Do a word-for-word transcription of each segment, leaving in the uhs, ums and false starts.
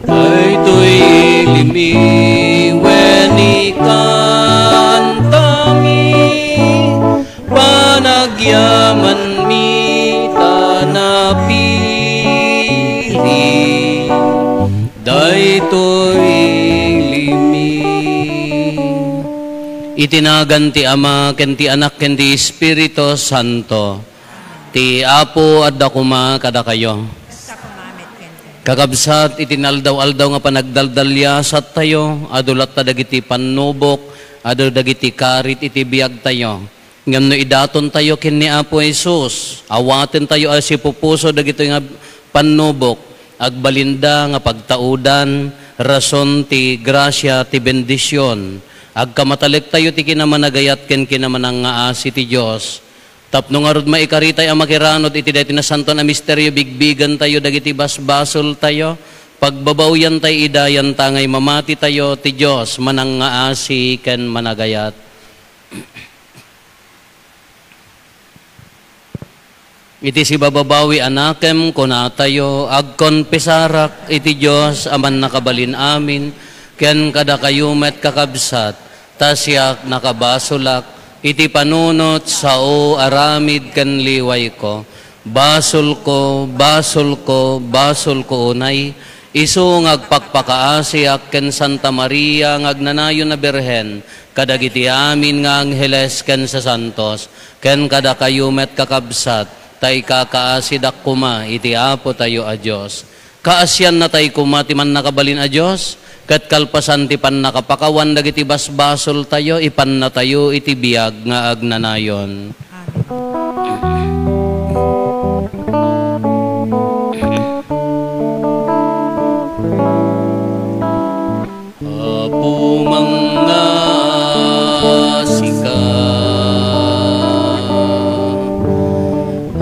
Daytoy ilimi wen ikantami, panagyamanmi ta napili. Daytoy ilimi. Iti nagan ti Ama, ken ti Anak, ken ti Espiritu Santo. Ti Apo adda koma kadakayo. Kasta koma met kenka. Kakabsat, iti naaldaw-aldaw nga panagdaldaliasattayo, adu latta dagiti pannubok, adu dagiti karit iti biagtayo. Ngem no idatontayo ken ni Apo Jesus, awatentayo a sipupuso dagitoy nga pannubok, agbalinda nga pagtaudan, rason ti grasia, ti bendision. Agkamatalektayo ti kinamanagayat ken kinamanangngaasi ti Dios. Tapno ngarud maikaritay a makiranod iti daytoy nasantoan a misterio, bigbigentayo dagiti basbasoltayo, pagbabawiantayo ida, yantangay mamatitayo, ti Dios manangngaasi ken managayat. Iti sibababawi a nakem, kunatayo, agkonpesarak iti Dios a mannakabalin amin, ken kadakayo met, kakabsat, ta siak nakabasolak iti panunot, sao, aramid, ken liwayko. Basolko, basolko, basolko unay, isu nga agpakpakaasiak ken Santa Maria nga agnanayon a Birhen, kadagiti amin nga angheles ken sasantos, ken kadakayo met, kakabsat, ta ikakaasidak koma iti Apotayo a Dios. Kaasiannatay koma ti mannakabalin a Dios, ket kalpasan ti pannakapakawan dagiti basbasoltayo, ipannatayo iti biag nga agnanayon. Apo, mangngaasika.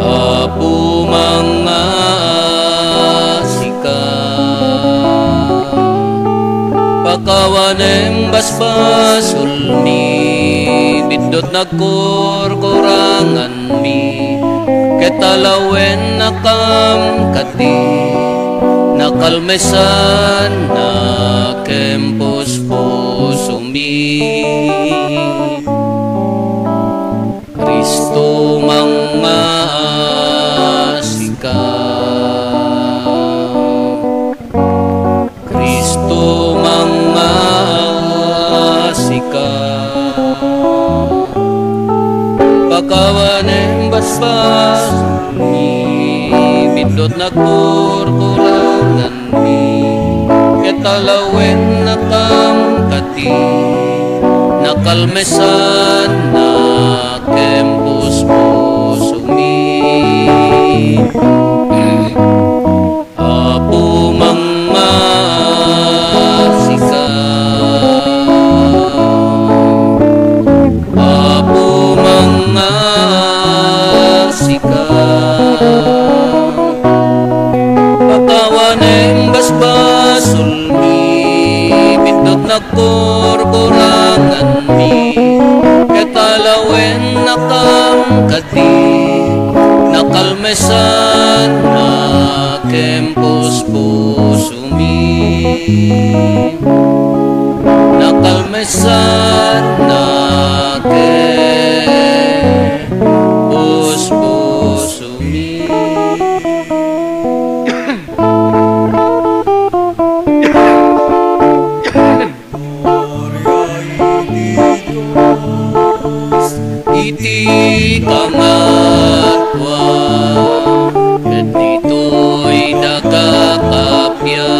Apo, mangngaasika. Pakawanem basbasolmi, Biddut nagkurkuranganmi, ket alawennakam kadi, nakalmesannak ken puspusomi. Cristo, mangngaasika. Cristo, mangngaasika. Pakawanem basbasolmi, biddut nagkurkuranganmi, ket alawennakam kadi, nakalmesannak ken puspusomi. Apo, mangngaasika. Apo, mangngaasika. Pakawanem basbasolmi, biddut nagkurkuranganmi, ket alawennakam kadi, nakalmesannak ken puspusomi. Nakalmesannak ken puspusomi. Gloria iti Dios iti pangatua, ket ditoy daga kappia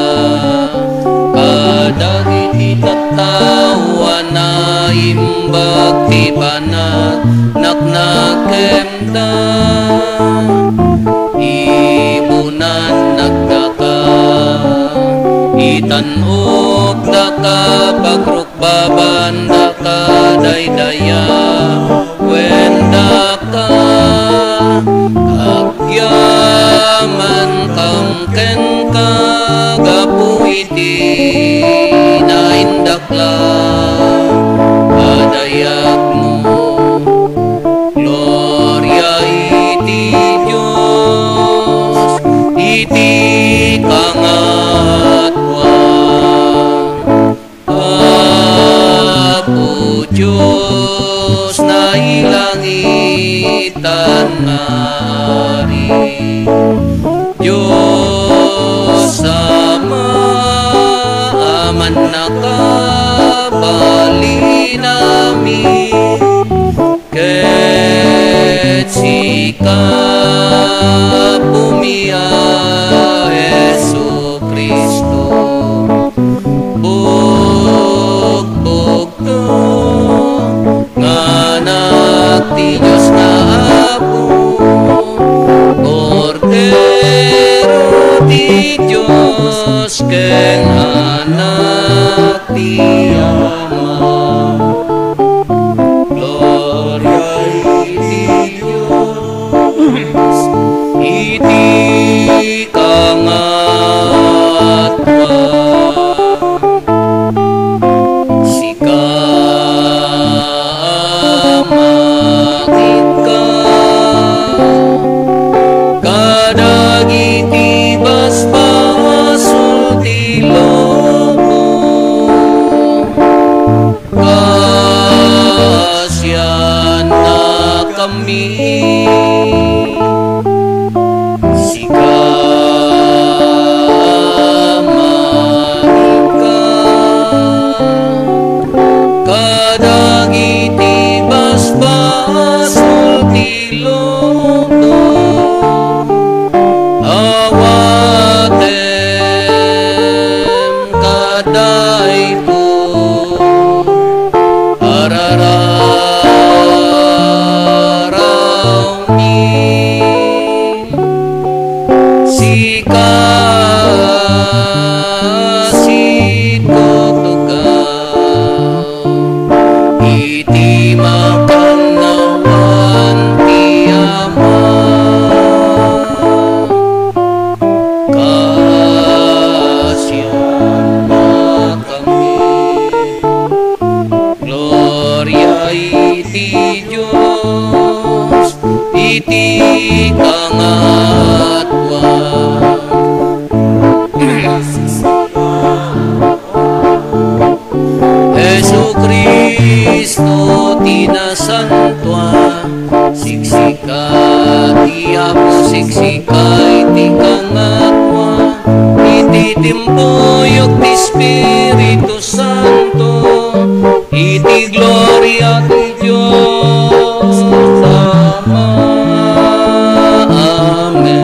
kadagiti tattao a naimbag ti panagnagnakemda. Ibunan nagdaka, itan-ok daka, pagrukbaban daka, daydayawen daka. Agyamankam kenka gapu iti naindaklan a dayagmo. Gloria iti Dios iti pangatua. Apo Dios, nailangitan nga Ari, Dios Ama, Aman a kabalinami, ket sika, Apomi a Jesu-Cristo, bugbugto nga Anak ti Dios nga Apo, Kordero ti Dios ken Anak ti Ama. Gloria iti Dios iti pangatua. Sika a mangikka kadagiti basbasol ti lubong. Kaasiannakami. Sika a mangikka kadagiti basbasol ti lubong. Awatem kadaytoy a rararawmi. Sika a situtugaw iti makannawan ti Ama. Kaasiannakami. Gloria iti Buyog ti Espiritu Santo, iti gloria ti Dios Ama. Amen.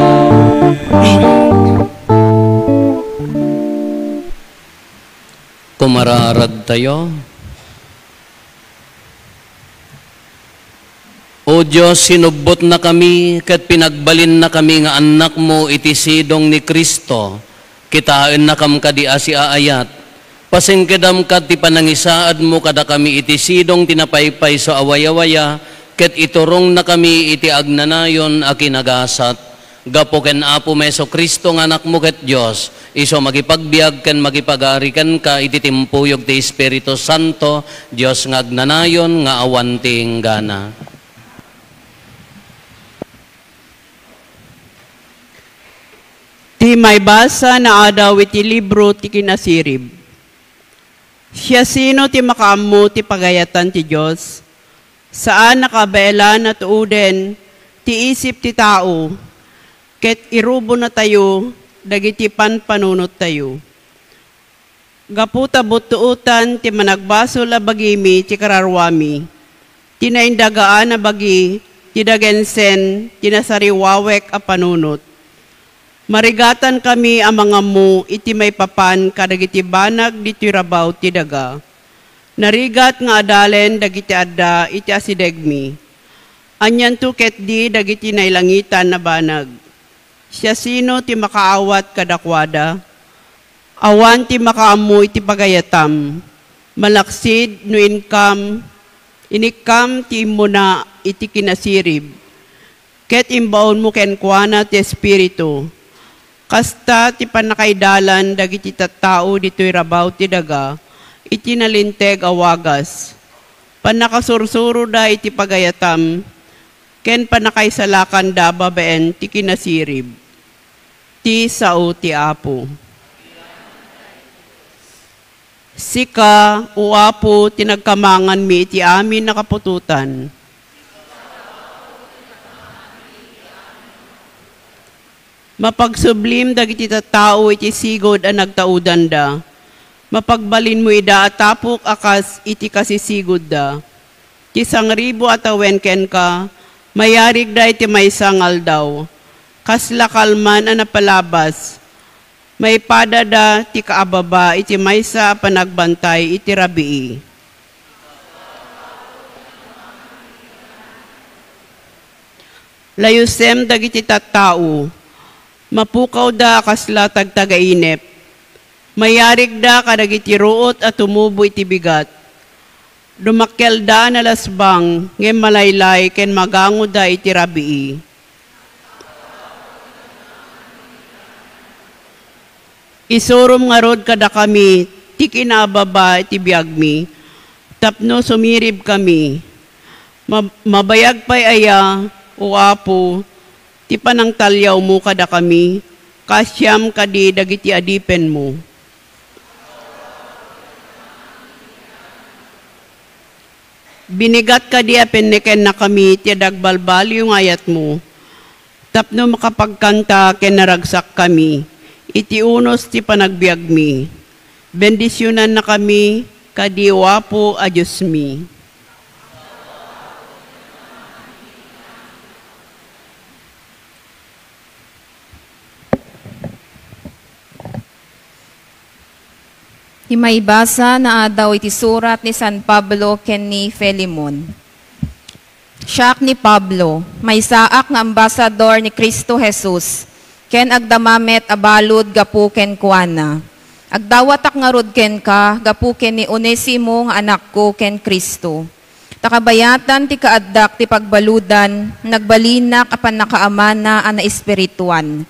Kumararadtayo. O Dios, sinubbotnakami ket pinagbalinnakami nga annakmo iti sidong ni Cristo. Kitaennakam kadi a siaayat. Pasengkedam kad ti panangisaadmo kadakami iti sidong ti napaypayso a wayawaya, ket iturongnakami iti agnanayon a kinagasat. Gapu ken Apo Jesu-Cristo nga Anakmo ket Dios, isu a makipagbiag ken makipagari kenka iti timpuyog ti Espiritu Santo, Dios nga agnanayon nga awan ti inggana. Ti maibasa nga adaw iti libro ti Kinasirib. Siasino ti makaammo ti pagayatan ti Dios? Saan a kabaelan a tuoden ti isip ti tao, ket irubonnatayo dagiti panpanunottayo. Gapu ta buttuotan ti managbasol a bagimi ti kararuami, ti naindagaan a bagi ti dagensen ti nasariwawek a panunot. Marigatankami a mangammo iti maipapan kadagiti banag ditoy rabaw ti daga. Narigat nga adalen dagiti adda iti asidegmi. Anianto ketdi dagiti nailangitan a banag? Siasino ti makaawat kadakuada? Awan ti makaammo iti pagayatam. Malaksid no inkam, inikkam ti immuna iti kinasirib, ket imbaonmo kenkuana ti Espiritu. Kasta ti pannakaidalan dagiti tattao ditoy rabaw ti daga iti nalinteg a wagas. Pannakasursuroda iti pagayatam, ken pannakaisalakanda babaen ti kinasirib. Ti sao ti Apo. Sika, O Apo, ti nagkamanganmi iti amin a kaputotan. Mapagsublim dagiti tattao iti sigud a nagtaudanda. Mapagbalinmo ida a tapok a kas iti kasisigodda. Ti sangribu a tawen kenka, mayarigda iti maysa nga aldaw. Kasla kalman a napalabas, maipadada ti kaababa iti maysa a panagbantay iti rabii. Layusem dagiti tattao, mapukawda a kasla tagtagainep. Mayarigda kadagiti ruot a tumubo iti bigat. Dumakkelda a nalasbang, ngem malaylay ken magangoda iti rabii. Isurom ngarud kadakami ti kinaababa iti biagmi, tapno sumiribkami. Ma-, mabayag pay aya, O Apo, ti panangtalyawmo kadakami, kaasiam kadi dagiti adipenmo. Binigat kadi a pennekennakami ti adagbalbaliw nga ayatmo, tapno makapagkanta ken naragsakkami iti unos ti panagbiagmi. Bendisionannakami kadi, O Apo a Diosmi. Ti maibasa nga adaw iti surat ni San Pablo ken ni Filemon. Siak ni Pablo, maysaak nga ambasador ni Cristo Jesus, ken agdama met a balud gapu kenkuana. Agdawatak ngarud kenka gapu ken ni Onesimo nga anakko ken Cristo. Ta kabayatan ti kaaddak ti pagbaludan, nagbalinak a pannakaamana a naespirituan.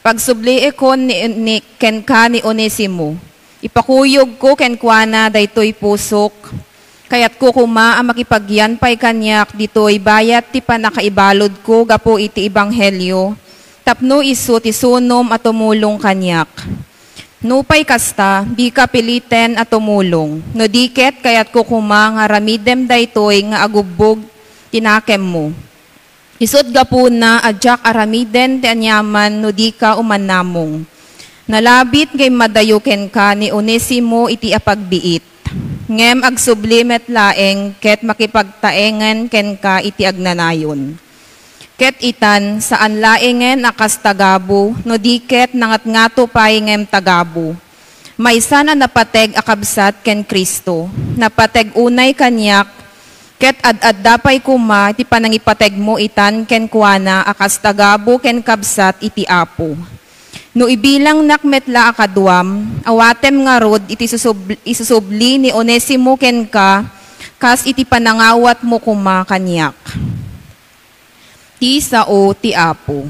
Pagsubliikon ni, ni, kenka ni Onesimo. Ipakuyogko kenkuana daytoy pusok. Kayatko koma a makipagyan pay kaniak ditoy bayat ti pannakaibaludko gapu iti ebanghelio, tapno isu ti sunom a tumulong kaniak. Nupay kasta, dika piliten a tumulong. No di ket, kayatko koma nga aramidem daytoy nga agubbog ti nakemmo. Isut' gapuna a diak aramiden ti aniaman no dika umannamong. Nalabit nga immadayo kenka ni Onesimo iti apagbiit, ngem agsubli met laeng ket makipagtaengen kenka iti agnanayon. Ket itan, saan laengen a kas tagabu, no di ket nangatngato pay ngem tagabu. Maysan a napateg a kabsat ken Cristo, napateg unay kaniak, ket ad-adda pay koma ti panangipategmo itan kenkuana a kas tagabu ken kabsat iti Apo. No ibilangnak met la a kaduam, awatem ngarud iti susub-, isusubli ni Onesimo kenka kas iti panangawatmo koma kaniak. Ti sao ti Apo.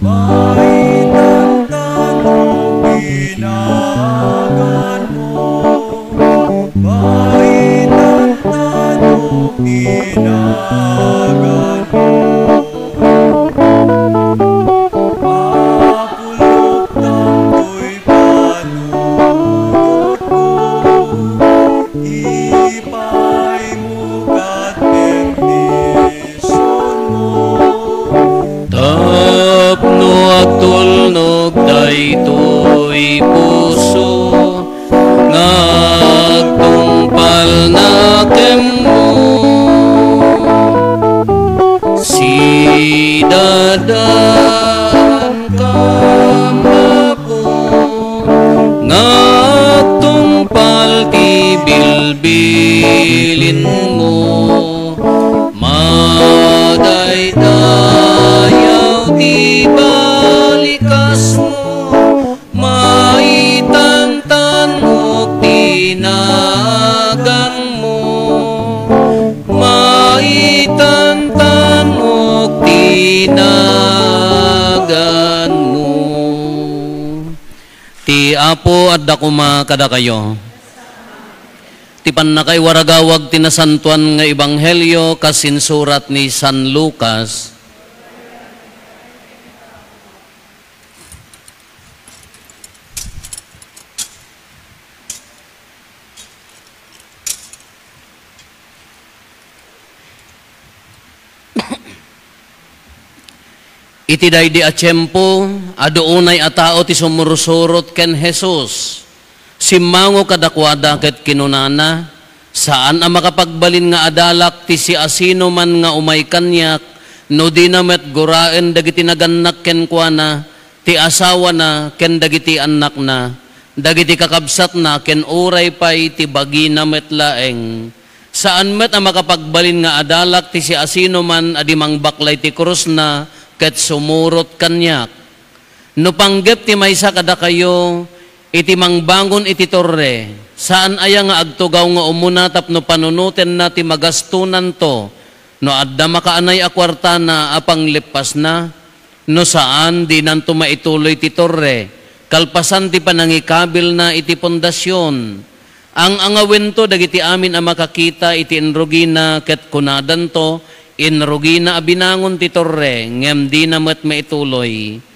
Maitantan no pinaganmo, maitantan no pinaganmo. Mapulot dagitoy panunotko, ipaymo ket bendisionmo. Tapno agtulnog daytoy puso nga agtungpalna kenmo. Sidadankam, Apo, nga agtungpal ti bilbilinmo. Madaydayaw ti balikasmo, maitantanok ti naganmo, maitantanok ti naganmo. Ti Apo adda koma kadakayo. Ti pannakaiwaragawag ti nasantoan nga ebanghelio kas insurat ni San Lucas. Iti daydi a tiempo, adu unay a tao ti sumursurot ken Jesus. Simmango kadakuada ket kinunana, "Saan a makapagbalin nga adalak ti siasinoman nga umay kaniak, no dina met guraen dagiti nagannak kenkuana, ti asawana ken dagiti annakna, dagiti kakabsatna ken uray pay ti bagina met laeng. Saan met a makapagbalin nga adalak ti siasinoman a di mangbaklay ti krusna ket sumurot kaniak." No panggep ti maysa kadakayo iti mangbangon iti torre, saan aya nga agtugaw nga umuna tapno panunotenna ti magastonanto no adda makaanay a kuartana a panglippasna? No saan, dinanto maituloy ti torre kalpasan ti panangikabilna iti pundasion. Ang-angawento dagiti amin a makakita iti inrugina ket kunadanto, "Inrugina a binangon ti torre, ngem dina met maituloy."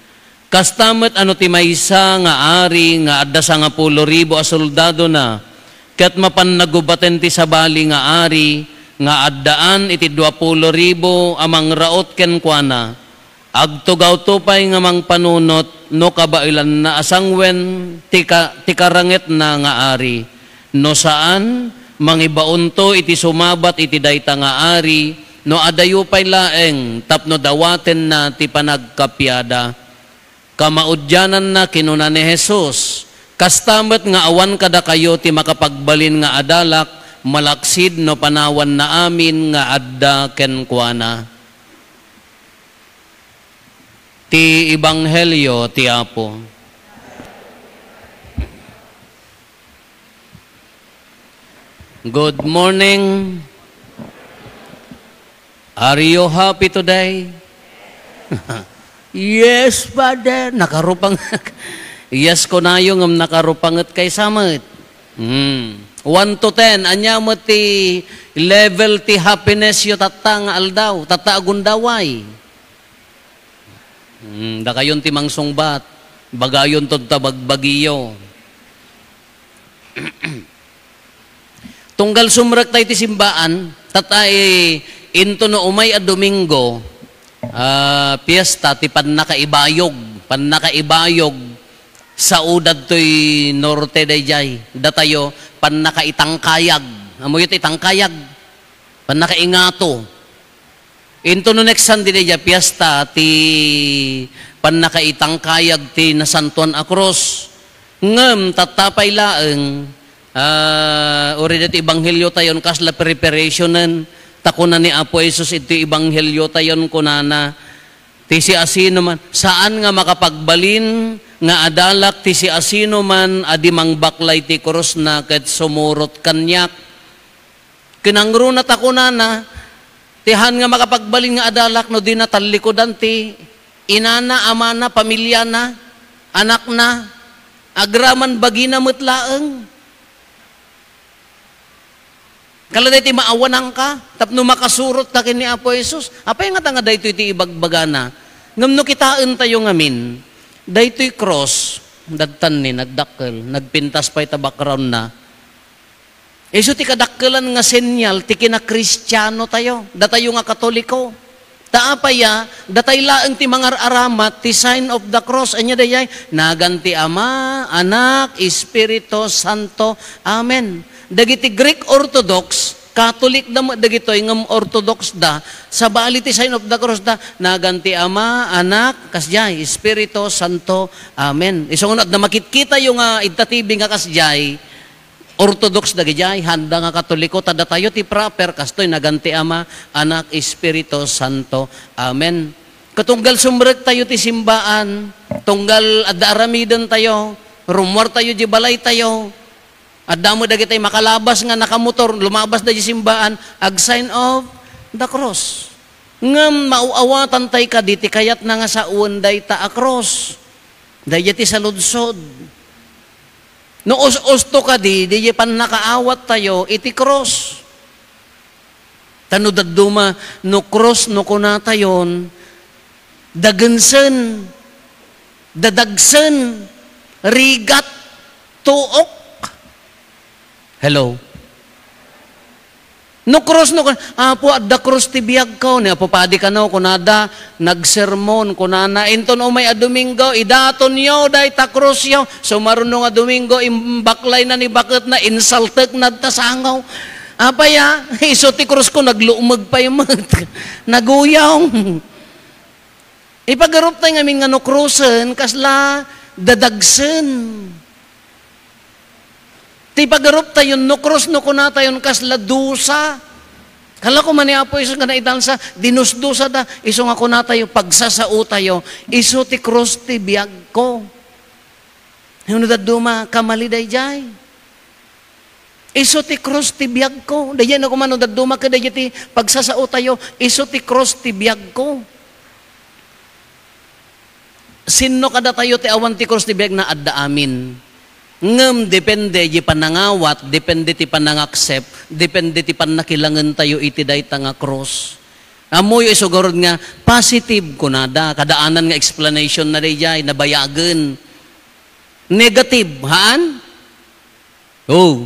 Kasta met a no ti maysa nga ari nga adda sangapulo ribu a soldadona ket mapan nagubaten ti sabali nga ari nga addaan iti duapulo ribu a mangraut kenkuana, agtugawto pay nga mangpanunot no kabaelanna a sanguen ti ka-, ti karangetna nga ari. No saan, mangibaonto iti sumabat iti dayta nga ari, no adayo pay laeng tapno dawatenna ti panagkapiada. Kamaudiananna, kinuna ni Jesus, "Kasta met nga awan kadakayo ti makapagbalin nga adalak, malaksid no panawanna amin nga adda kenkuana." Ti Ebanghelio ti Apo. Good morning. Are you happy today? Yes, Father. Nakarupang. Yes, kunayo ngem nakarupanget kaysa met. Hmm. One to ten, ania met ti level ti happiness yo tatta nga aldaw, tatta a gundaway? Hmm, dakayon ti mangsungbat, bagayon to ta bagbagiyo. Tunggal sumrek tayo ti simbaan, tatta, eh, into no umay a Domingo, ah, fiesta ti pannakaibayog, pannakaibayog, sao dadtoy norte dayjay, datayo, pannakaitangkayag. Amoyo ti itangkayag? Pannakaingato. Into no next Sunday dayjay fiesta ti pannakaitangkayag ti Nasantoan a Krus. Ngem tatta pay laeng, ah, uray daytoy ebanghelio tayon kasla preparationen, ta kuna ni Apo Jesus iti ebanghelio tayon, kunana, ti siasinoman, saan nga makapagbalin nga adalak ti siasinoman a di mangbaklay ti krusna ket sumurot kaniak. Kinangruna ta kunana, ti han nga makapagbalin nga adalak no dina tallikudan ti inana, amana, pamiliana, anakna, agraman bagina met laeng. Kala daytoy maawananka, tapno makasurot ka ken ni Apo Jesus. Apay ngata nga daytoy ti ibagbagana? Ngem no kitaentayo ngamin, daytoy cross, dadtan ni nagdakkel, nagpintas pay ta background na. Isu ti kadakkelan nga senyal ti kinakristianotayo, datayo nga Katoliko. Ta apay a, datay laeng ti mangar-aramat ti sign of the cross. Ania dayay? Nagan ti Ama, Anak, Espiritu Santo. Amen. Dagiti Greek Orthodox, Catholic da met dagitoy, ngem Orthodox da. Sabali ti sign of the cross da, nagan ti Ama, Anak, kasjay, Espiritu Santo. Amen. Isu nga no adda makitkitayo nga idta T V nga kasjay, Orthodox dagijay, handa nga Katoliko, ta datayo ti proper, kastoy nagan ti Ama, Anak, Espiritu Santo. Amen. Katunggal sumrektayo ti simbaan, tunggal adda aramidentayo, rummuartayo di balaytayo, adda met dagitay makalabas nga nakamotor, lumabas da di simbaan, ag-sign of the cross. Ngem mauawatantay kadi ti kayatna nga sawen dayta a cross. Daydiay ti saludsod. No us-usto kadi, daydiay pannakaawattayo iti cross. Ta no dadduma, no cross no kunatayon, dagensen, dadagsen, rigat, tuok. Hello? No cross, no cross. Apo, adda cross ti biagko. Ni Apo Padi kano, kunada, nagsermon, kunana, inton umay a Domingo, idatonyo dayta crossyo. Sumaruno nga Domingo, imbaklayna ni baketna, insaltekna ta sangaw. Apay a, isu ti crossko, naglumeg pay met. Naguyong. Ipagaruptay ngamin nga no crossen, kasla dadagsen. Ti pagaruptayon, no cross, no kunatayon, kasla dusa. Kala ko man ni Apo Jesus nga naidansa, dinusdusa da, isu nga kunatayo, pagsasaotayo, isu ti cross ti biagko. No dadduma, kamali dayjay. Isu ti cross ti biagko. Daydiay no kumano dadduma ket daydiay ti pagsasaotayo. Isu ti cross ti biagko. Sinno kadatayo ti awan ti cross ti biagna? Adda amin. Ngem depende di panangawat, depende ti panangaccept, depende ti pannakilangentayo iti dayta nga cross. Ammoyo isu garud nga positive kunada, kadaanan nga explanation na daydiay, nabayagen. Negative, haan? Oh.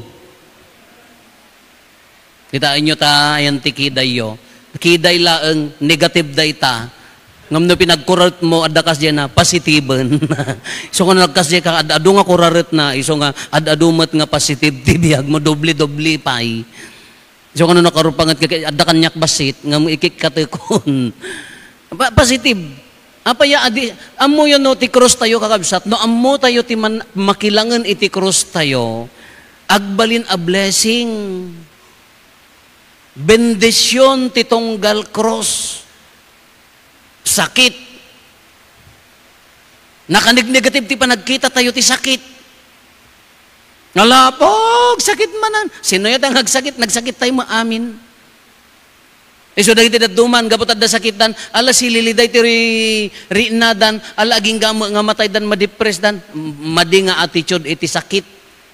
Kitaenyo ta, ayan ti kidayyo. Kiday laeng, negative dayta. Ngem no pinagkurartmo, adda kasdiay na, positiben. Isu nga nagkasdiay ka, ad-adu nga kuraretna, isu nga ad-adu met nga positive ti biagmo, doble-doble pay. Isu nga no nakarupanget ka, adda kaniak bassit, ngem ikikkatekon. Pa-, positive. Apay a adi, ammoyo no ti cross tayo, kakabsat, no ammo tayo ti man-, makilangen iti cross tayo, agbalin a blessing. Bendision ti tunggal cross. Sakit. Nakaneg-negative ti panagkita tayo ti sakit. Nalapog, sakit manan. Sino yata nga agsakit? Nagsakit tayo maamin. Isu dagiti dadduma, gapu ta adda sakitdan, ala, silili daytoy ri-, riinnadan, ala, agingga met nga mataydan, madepressdan. M-, madi nga attitude iti sakit.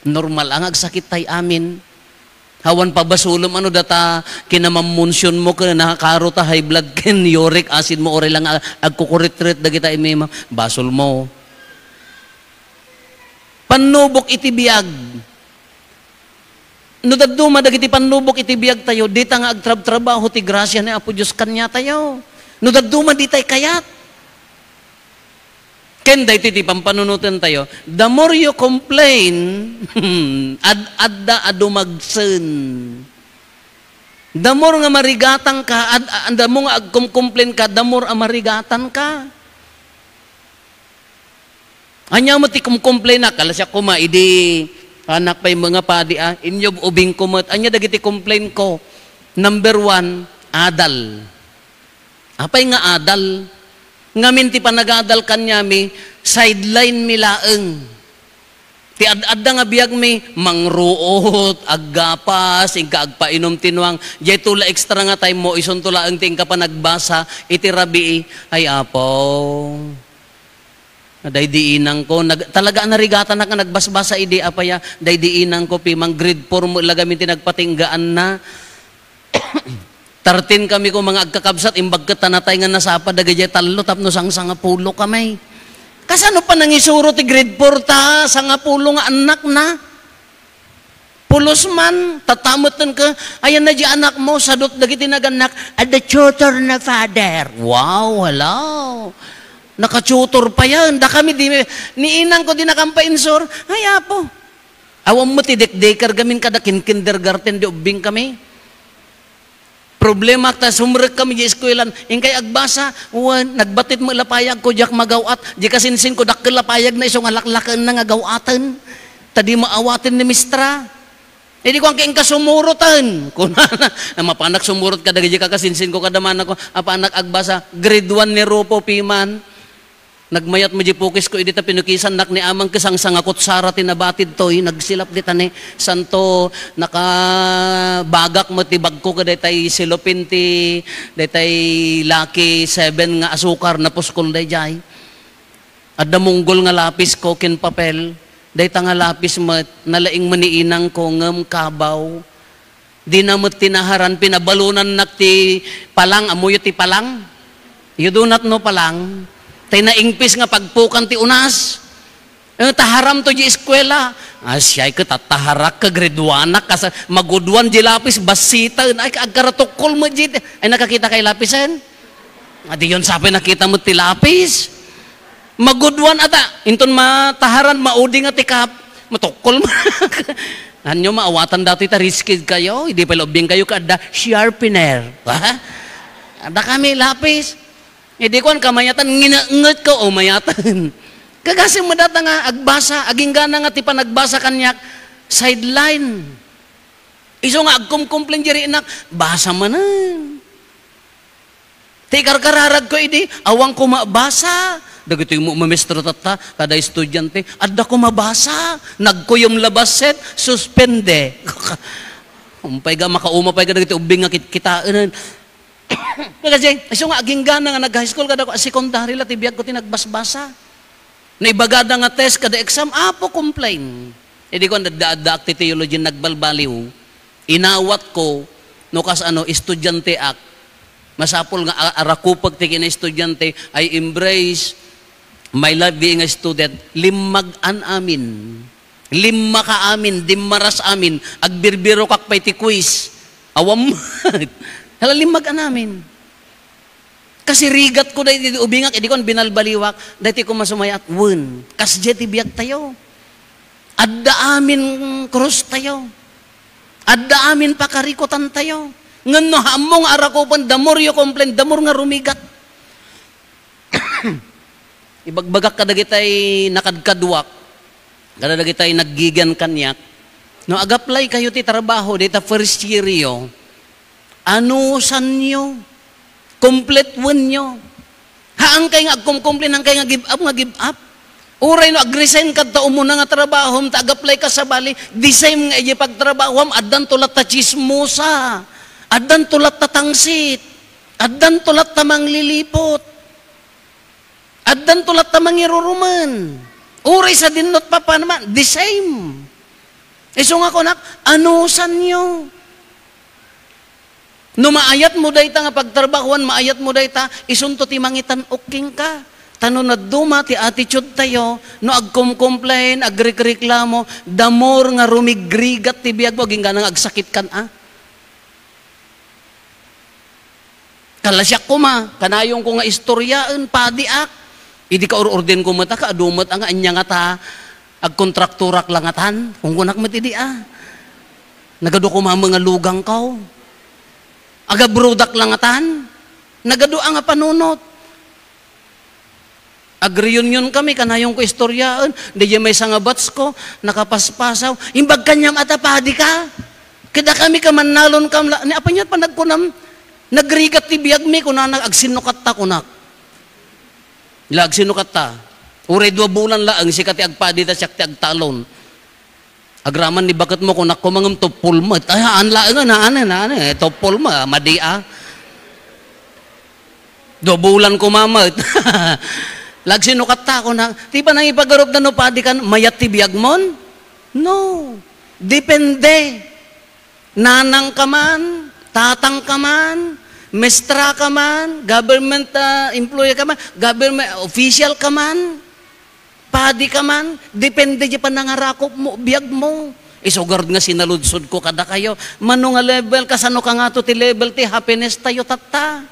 Normal a nga agsakit tay amin. Awan pabasolem, ano, data kinamammonsionmo ken nakakaro ta high blood ken uric acidmo, uray la nga agkukuritrit dagita imima. Basolmo. Pannubok iti biag. No dadduma dagiti pannubok iti biagtayo, dita nga agtrabtrabaho ti grasia ni Apo Dios kaniatayo. No dadduma ditay kayat. Ken daytoy ti pampanunotentayo, the more you complain, ad-, adda a dumagsen. The more nga marigatangka, ad-, ad-, the more nga agkumkumplain ka, the more a marigatanka. Ania met ti kumkumplainak? Ala, siak koma, idi anak pay mga padi, ah, inyub-ubingko met. Ania dagiti complain ko? Number one, adal. Apay nga adal? Ngamin ti panagadal kaniami, sideline mi laeng. Ti ad-adda nga biagmi, mangruot, aggapas, inka agpainum ti nuang. Diay to la extra nga time mo, isunto laeng ti inka panagbasa, iti rabii, ay, Apo. Daydi inangko, nag-, talaga a narigatanak nga nagbasbasa idi, apay a, daydi inangko, piman grade four met la gamin ti nagpatinggaanna. Thirteen kami koma nga agkakabsat, imbag ket ta natay nga nasapa dagiti tallo tapno sangsangapulo kami. Kasano pa nangisuro ti grade four ta sangapulo nga annakna? Pulos man, tatameten ka, ayan na di anakmo, sadot dagiti nagannak, adda tutor na, Father. Wow, hello. Naka-tutor pa yan. Da kami, di, ni inangko, di nakampa insur. Ay, Apo. Awan mo ti dekdeker gamin kada kin-, kindergarten, di ubbing kami. Problema ta sumrek kami di eskuelan, inkay agbasa, wen, nagbatit met la payagko, diak magaw-at, di kasinsinko, dakkel la payagna isu nga laklakenna nga gaw-aten. Ta di maawaten ni mistra. Idi kuanko, inka sumuroten. Kunana, mapanak sumurot kadagiti kakasinsinko, kada manako, apanak agbasa, grade one ni Rufo piman. Nagmayat met di pukisko idi ta pinukisannak ni amang ket sangsangakutsara ti nabatid toy, nagsilap dita ni santo, nakabagak met ti bagko ket daytay silopin ti, daytay Lucky Seven nga asukar, napuskol daydiay. Adda munggol nga lapisko ken papel, dayta nga lapis met, nalaing met ni inangko ngem kabaw. Dina met tinaharan, pinabalonannak ti palang. Ammoyo ti palang? You do not know palang? Tay naingpis nga pagpukan ti unas. Eh, taharam to di eskuela. Ah, siya ket taharak ka grade one-ak, kas maguduan di lapis, basita. Ay, agkaratukkol mo di. Ay, nakakita kay lapisen? Adi yon sapay nakita mo ti lapis. Maguduan ata. Inton mataharan, maudi nga ti kap. Matukkol mo. Anyo, maawatan datoy ta rich kid kayo. Idi pa laubing kayo, kada sharpener. Ha? Ada kami lapis. Idi kuan, kamayatan, nginenget ka, o mayatan. Kagasi mo data nga agbasa, aginggana nga ti panagbasa kaniak, sideline. Isu nga agkumkumplain diri nak, basa manen. Ti karkararag ko idi, awan ko mabasa. Dagitoy mo mamestro tatta, kada estudiante, adda ko mabasa. Nagkuyom la bassit, suspende. Umpay ga, makauma pay ga dagiti ubbing nga kitkitaen. Kasi, isu nga aginggana nga nag-high school, kada ko, secondary la ti biag ko ti nagbasbasa. No ibagada nga test kada exam, Apo, complain. Idi ko, adda-addaak ti theology, nagbalbaliw. Inawat ko, no kas ano, estudiante ak. Masapul nga a-, arakupek ti kinaestudiante, I embrace my life being a student. Limmag-an amin. Limma ka amin, dimmaras amin, agbirbirokak pay ti quiz. Awam. Hala, limmag-an amin. Kasi rigat ko daydi ubingak, idi kon binalbaliwak, daydi ko masumayat, wen. Kasdiay ti biag tayo. Adda amin krus tayo. Adda amin pakarikutan tayo. Ngem no ammo nga arakupen, the more you complain, the more nga rumigat. Ibagbagak kadagitay nakadkaduak, kadagitay naggigian kaniak, no, ag-apply kayo ti trabaho dita first year yo, anusanyo, kompletwenyo. Haankay nga agkumkomplain, haankay nga give up, nga give up. Uray no ag-resign kadta umuna nga trabahom, ta ag-apply ka sabali, the same nga idiay pagtrabahom, addanto latta chismosa, addanto latta tangsit. Addanto latta mangliliput. Addanto latta mangirurumen. Uray sadinno ti papanam, the same. Isu nga kunak, anusanyo. No maayatmo dayta nga pagtrabahuan, maayatmo dayta, isunto ti mangitan-ok kenka. Ta no nadduma ti attitude tayo, no agkomkomplain, agrekreklamo, the more nga rumigrigat ti biagmo, agingga nga agsakitkan a. Kalasiak koma, kanayonko nga istoryaen, padiak. Idi kaur-urdenko met a, kaadu met a nga ania ngata, agkontraktorak la ngatan, kunkunak met idi a. Nagadu koma met nga lugangko. Agabrodak la ngatan, nagadu a nga panunot. Agreunion kami, kanayonko istoryaen, daydiay maysa nga batch ko, nakapaspasaw. Imbag kaniam a ta padi ka. Kada kami ka mannalon kam la, ni apan yat panagkunam, nagrigat ti biag mi, kunana, agsinukatta, kunak. La, agsinukatta. Uray dua bulan laeng, sika ti agpadi ta siak ti agtalon. Agraman ni baketmo, kunak, koma ngem tuppol met. Ay, haan laeng, haan, haan, eh, tuppol met, madi a. Dua bulan koma met. La, agsinukatta, kunak. Ti panangipagarupda no padi kan, mayat ti biagmon? No. Depende. Nanang ka man, tatang ka man, mestra ka man, government, ah, employee ka man, government official ka man. Padi ka man, depende di panangarakopmo, biagmo. Isu garud nga sinaludsodko kadakayo, mano nga level, kasano ka ngato ti level ti happiness tayo tatta?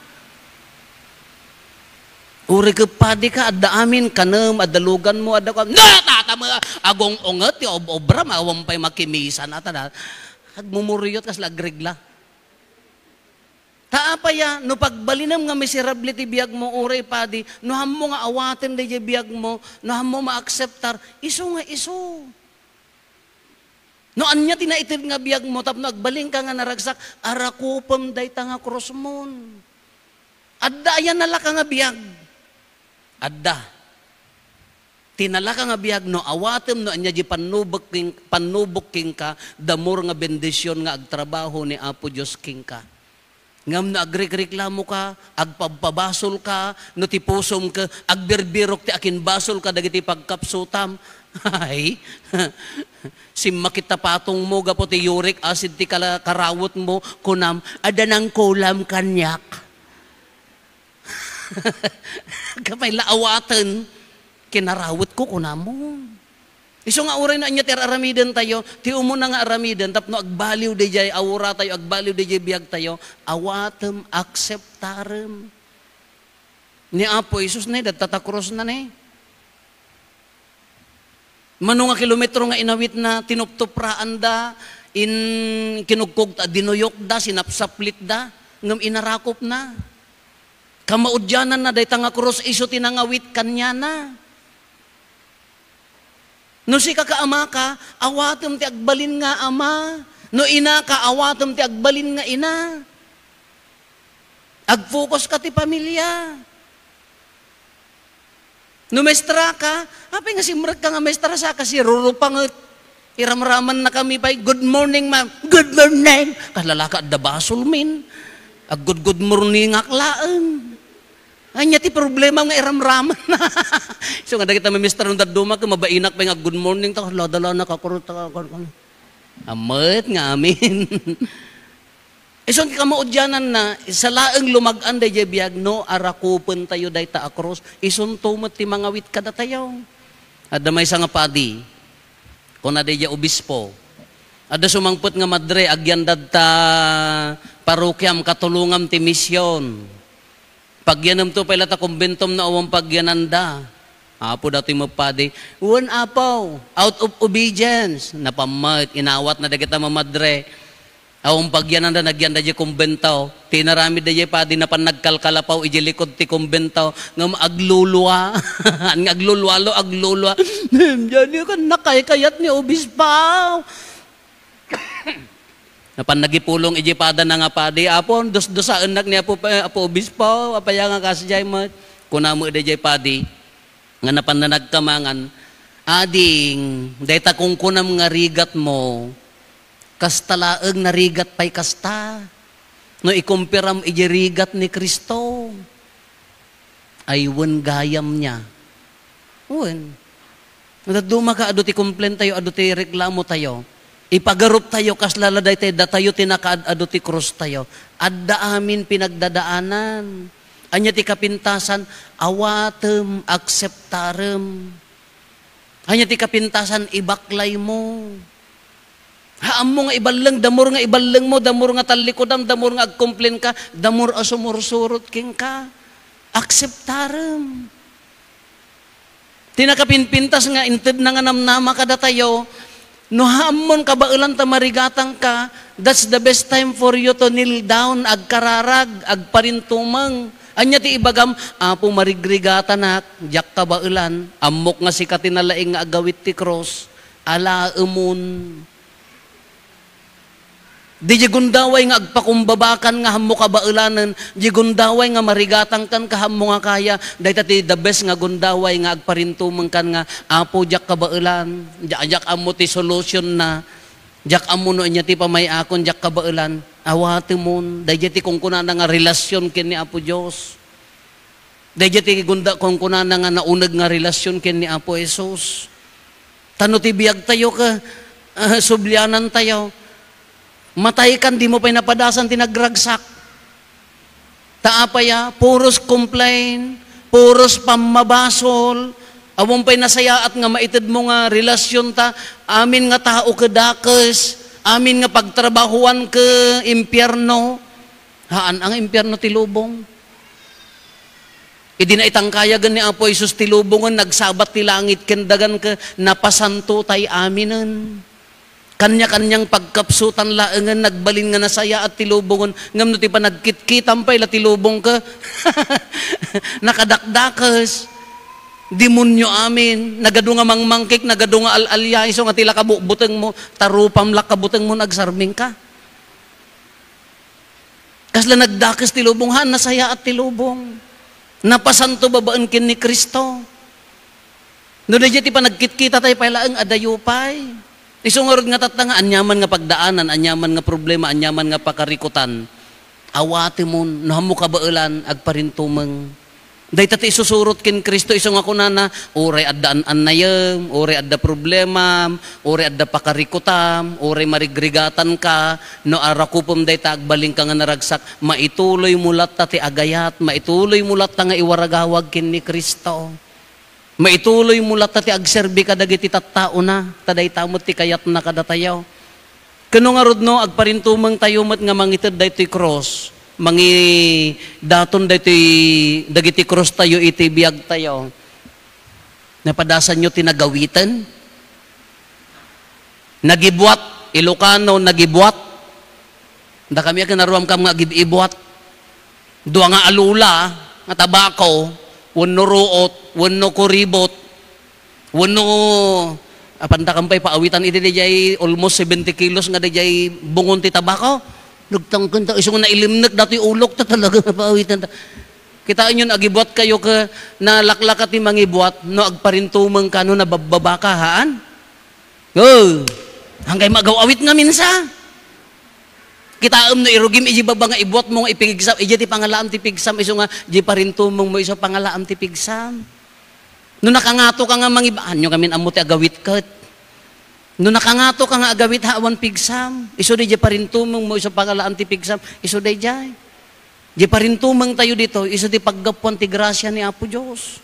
Uray ket padi ka, adda amin, kanem, adda luganmo, adda kuan. No, tata mo, agung-unget ti ob-obram, awan pay makimisan, ata na. Agmumuriot, kasla agregla. Ta apay a, no pagbalinem nga miserable ti biagmo, uray padi, no hammo nga awaten daydiay biagmo, no hammo maakseptar, isu nga isu. No ania ti naited nga biagmo tapno agbalinka nga naragsak, arakupem dayta nga krusmon. Adda aya nalaka nga biag? Adda. Ti nalaka nga biag no awatem no ania di pannubek ken-, pannubok kenka, the more nga bendision nga agtrabaho ni Apo Dios kenka. Ngem no agrekreklamo ka, agpabpabasol ka, no ti pusom ket agbirbirok ti akinbasol ka dagiti pagkapsutam, ay, simmakit ta patong mo gapu ti uric acid ti kala-, karawot mo, kunam, "Adda nangkulam kaniak." Kapay la awaten, kinarawetko, kunamo. Isu nga uray no ania ti ar-aramiden tayo, ti umuna nga aramiden, tapno agbaliw daydiay aura tayo, agbaliw daydiay biag tayo, awatem, akseptarem. Ni Apo Jesus ne, dadta ta krus na ne. Mano nga kilometro nga inawitna, tinuptupraanda, in-, kinugkugta, dinuyokda, sinapsaplitda, ngem inarakopna. Kamaudiananna dayta nga krus, isu ti nangawit kaniana. No sika ka ama ka, awatem ti agbalin nga ama. No ina ka, awatem ti agbalin nga ina. Agfocus ka ti pamilya. No mestra ka, apay nga simrek ka nga mestra sa ka, sirurupanget. Iramraman na kami pay, "Good morning, ma'am." "Good morning." Kalalaka adda basol, min. Ag-good, good morning ak laeng. Anya ti problema nga iramraman na. So nga dagita mamestra no dadduma, ket mabainak pay nga good morning, ta ladala na kakurot, ta kakurot. Amet nga amin. Isu ti kamaudiananna, sa laeng lumag-an daydiay biag no arakupen tayo dayta a krus, isunto met ti mangawit kadatayo. Adda maysa nga padi, kuna daydiay obispo, adda sumangpet nga madre, agyandad ta parokiam, katulongam ti mision. Pagyanemto pay la ta kumbentom no awan pagyananda. Apo, datoy met padi, "Wen, Apo, out of obedience." Napammet, inawatna dagita mamadre. Awan pagyananda, nagyanda diay kumbento. Ti inaramid daydiay padi, napan nagkalkalapaw idiay likod ti kumbento. Ngem aglulua. Nga aglulualo, aglulua. "Diay kan nakaykayat ni obispo." Napan nagipulong idiay padana nga padi, "Apo, dusdusaennak ni Apo, Apo Obispo, apay a nga kasdiay met?" Kuna met daydiay padi, nga napan nagkamangan, "Ading, dayta kunkunam nga rigatmo, kasta laeng narigat pay kasta. No ikumpiram iti rigat ni Cristo, ay wen gayam niya. Wen. Dadduma ka, adu ti complain tayo, adu ti reklamo tayo. Ipagarup tayo, kasla la daytoy, datayo ti nakaad-adu ti krus tayo. Adda amin pinagdadaanan. Ania ti kapintasan? Awatem, akseptarem. Ania ti kapintasan? Ibaklay mo. Ha, ammo nga iballeng, damor nga iballeng mo, damor nga tallikudam, damor nga agkomplain ka, damor a sumursurot kenka. Akseptarem. Ti nakapinpintas nga inted na nga namnama kadatayo, no ha ammon kabaelan ta marigatangka, that's the best time for you to kneel down, agkararag, agparintumeng. Ania ti ibagam? "Apo, marigrigatanak, diak kabaelan. Ammok nga sika ti nalaing nga agawit ti krus. Alaemon." Diay gundaway nga agpakumbabakan nga hammo kabaelanen, diay gundaway nga marigatangkan ka hammo nga kaya, dayta ti the best nga gundaway nga agparintumengkan nga, "Apo, diak kabaelan, diak, diak ammo ti solution na, diak ammo no ania ti pamay-akon, diak kabaelan." Awatemon, daydiay ti kunkunana nga relasyon ken ni Apo Dios. Daydiay ti gunda-, kunkunana nga nauneg nga relasyon ken ni Apo Jesus. Ta no ti biag tayo ka, ah, sublianan tayo. Matay kan, di mo pay napadasan ti nagragsak. Ta apay a, puros complain, puros pammabasol, awan pay nasayaat nga maited mo nga relasyon ta, amin nga tao ka dakes, amin nga pagtrabahuan ka impyerno. Haan nga impyerno ti lubong. Idi naitangkayagen ni Apo Jesus ti lubongen, nagsabat ti langit ken dagan ket napasanto tay aminen. Kanya-kanyang pagkapsutan laengen nagbalin nga nasayaat ti lubongen. Ngem no ti panagkitkitam pay la ti lubong ket nakadakdakes. Demonyo amin. Nagadu nga mangmangkik, nagadu nga al-alia, isu nga ti la kabutbutengmo, ta rupam la kabutengmo, nagsarming ka. Kasla nagdakes ti lubong, haan, nasayaat ti lubong. Napasanto babaen ken ni Cristo. No daydiay ti panagkitkita tayo pay laeng, adayo pay. Isu ngarud nga tatta nga aniaman nga pagdaanan, aniaman nga problema, aniaman nga pakarikutan. Awatemon, no hammo kabaelan, agparintumeng. Dayta ti isusurot ken Cristo, isu nga kunana, uray adda an-annayem, uray adda problemam, uray adda pakarikutam, uray marigrigatanka, no arakupem dayta, agbalinka nga naragsak, maituloy mo latta ti agayat, maituloy mo latta nga iwaragawag ken ni Cristo. Maituloy mo latta ti agserbi kadagiti tattaona, ta dayta met ti kayatna kadatayo. Ken no ngarud no, agparintumeng tayo met nga mangited daytoy krus, mangidaton daytoy, dagiti krus tayo iti biag tayo. Napadasanyo ti nagawiten? Nagibuat, Ilocano, nagibuat. Dakami a kinaruamkam nga agib-ibuat. Dua nga alula, nga tabako, wenno ruot, wenno kuribot, wenno, apanda kam pay paawitan iti daydiay almost seventy kilos nga daydiay bungon ti tabako. Nagtangken ta, isu nga nailimnek datoy ulok ta talaga nga paawitan ta. Kitaenyo, agibuat kayo ka nalaklaka ti mangibuat, no agparintumeng ka, no nababbaba ka, haan? Oh, hangkay magaw-awit nga minsa. Kitaem no irugim iji baba nga ibuat mo nga ipigsam, iji ti pangalaam ti pigsam, isu nga di parintumeng mo isu pangalaam ti pigsam. No nakangato ka nga mangiba-, anyo ngamin ammo ti agawit ket. No nakangato ka nga agawit ha awan pigsam, isu di parintumeng mo isu pangalaam ti pigsam, isu daydiay. Di parintumeng tayo dito, isu ti paggapuan ti grasya ni Apo Dios.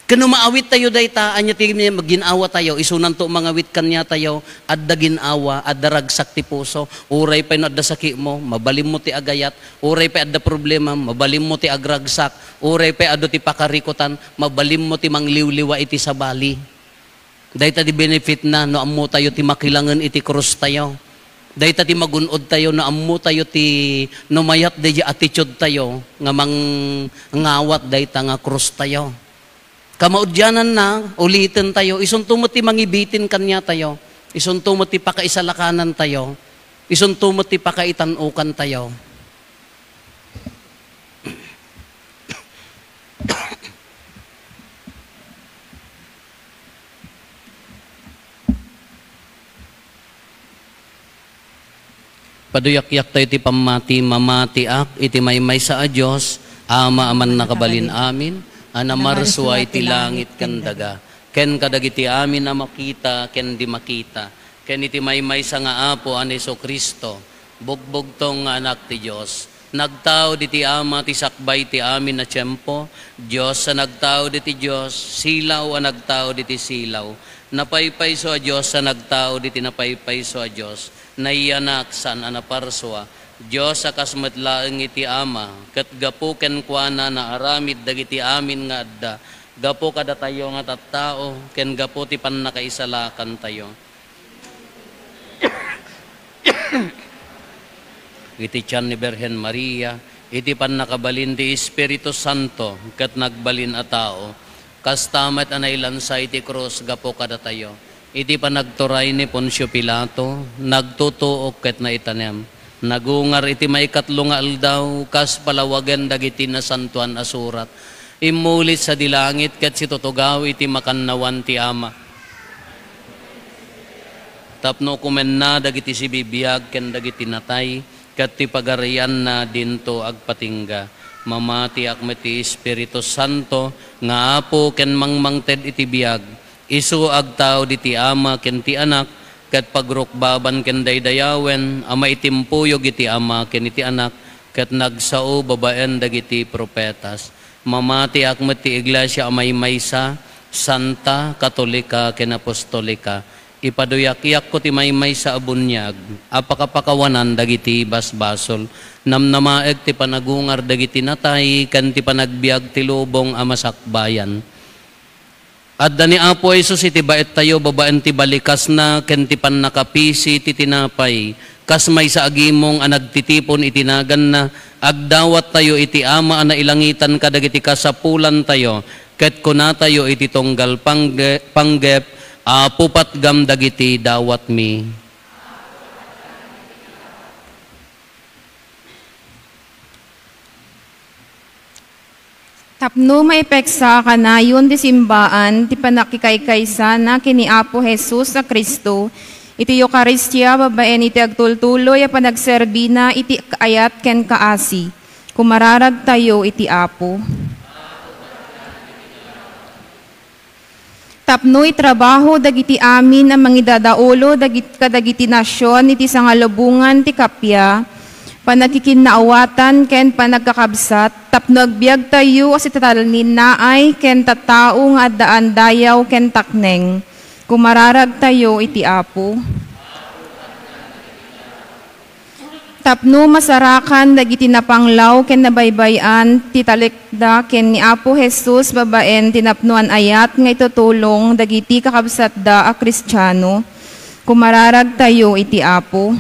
Ken no maawit tayo dayta, ania ti gin-awa tayo? Isunanto mangawit kaniatayo, adda gin-awa, adda ragsak ti puso. Uray pay no adda sakitmo, mabalinmo ti agayat. Uray pay adda problema, mabalinmo ti agragsak. Uray pay adu ti pakarikutan, mabalinmo ti mangliwliwa iti sabali. Dayta ti benefitna no ammo tayo ti makilangen iti krus tayo. Dayta ti magun-od tayo no ammo tayo ti, no mayat daydi attitude tayo nga mangawat dayta nga krus tayo. Kamaudiananna, uliten tayo, isunto met ti mangibitin kaniatayo, isunto met ti pakaisalakanan tayo, isunto met ti pakaitan-okan tayo. Paduyakyaktayo ti pammati. Mamatiak iti maymaysa a Dios, Ama a mannakabalin amin, a namarsua iti langit ken daga, ken kadagiti amin a makita ken di makita, ken iti maymaysa nga Apo a ni Jesu-Cristo, bugbugtong nga Anak ti Dios. Nagtaud iti Ama ti sakbay ti amin a tiempo, Dios a nagtaud iti Dios, silaw a nagtaud iti silaw, napaypayso a Dios a nagtaud iti napaypayso a Dios, naiyanak saan a naparsua, Dios a kas met laeng iti Ama, ket gapu kenkuana naaramid dagiti amin nga adda, gapu kadatayo nga tattao, ken gapu ti pannakaisalakantayo. Iti tian ni Birhen Maria, iti pannakabalin ti Espiritu Santo, ket nagbalin a tao, kasta met a nailansa iti krus gapu kadatayo. Iti panagturay ni Poncio Pilato, nagtutuok ket naitanem. Nagungar iti maikatlo nga aldaw, kas palawagen dagiti Nasantoan a Surat. Immuli sadi langit ket situtugaw iti makannawan ti Ama. Tapno kumenna dagiti sibibiag ken dagiti natay, ket ti pagarianna dinto agpatingga. Mamatiak met ti Espiritu Santo nga Apo ken mangmangted iti biag. Isu agtaud iti Ama ken ti Anak, ket pagrukbaban ken daydayawen a maitimpuyog iti Ama ken iti Anak, ket nagsao babaen dagiti profetas. Mamatiak met ti Iglesia a maymaysa, santa, katolika, ken apostolika. Ipaduyakyakko ti maymaysa a buniag a pakapakawanan dagiti basbasol. Namnamaek ti panagungar dagiti natay ken ti panagbiag ti lubong a masakbayan. Adda ni Apo Jesus iti baettayo babaen ti balikasna ken ti pannakapisi ti tinapay, kas maysa a gimong a nagtitipon iti naganna, agdawattayo iti Ama a nailangitan kadagiti kasapulantayo, ket kunatayo iti tunggal pangge-, panggep, "Apo, patgam dagiti dawatmi." Tapno maipeksa a kanayon ti simbaan ti pannakikaykaysa na ken ni Apo Jesus a Cristo iti Eukaristia babaen iti agtultuloy a panagserbina iti kaayat ken kaasi, kumararagtayo iti Apo. Tapno itrabaho dagiti amin a mangidadaulo dagit-, kadagiti nasion iti sangalubongan ti kappia, pannakikinaawatan ken pannagkakabsat, tapno agbiagtayo a sitatalninnaay ken tattao nga addaan dayaw ken takneng. Kumararagtayo iti Apo. Tapno masarakan dagiti napanglaw ken nabaybay-an ti talekda ken ni Apo Jesus babaen ti napnoan ayat nga itutulong dagiti kakabsatda a Kristiano, kumararagtayo iti Apo.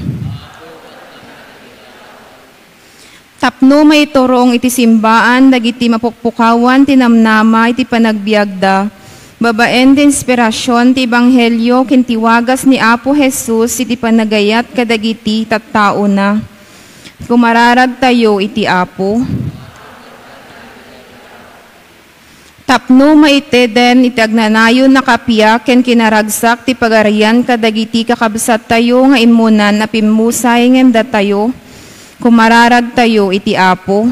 Tapno maiturong iti simbaan dagiti mapukpukawan ti namnama iti panagbiagda, babaen ti inspirasion ti ebanghelio ken ti wagas ni Apo Jesus iti panagayat kadagiti tattaona. Kumararagtayo iti Apo. Tapno maiteden iti agnanayon a kappia ken kinaragsak ti Pagarian kadagiti kakabsattayo nga immunan a pimmusay ngem datayo, kumararagtayo iti Apo.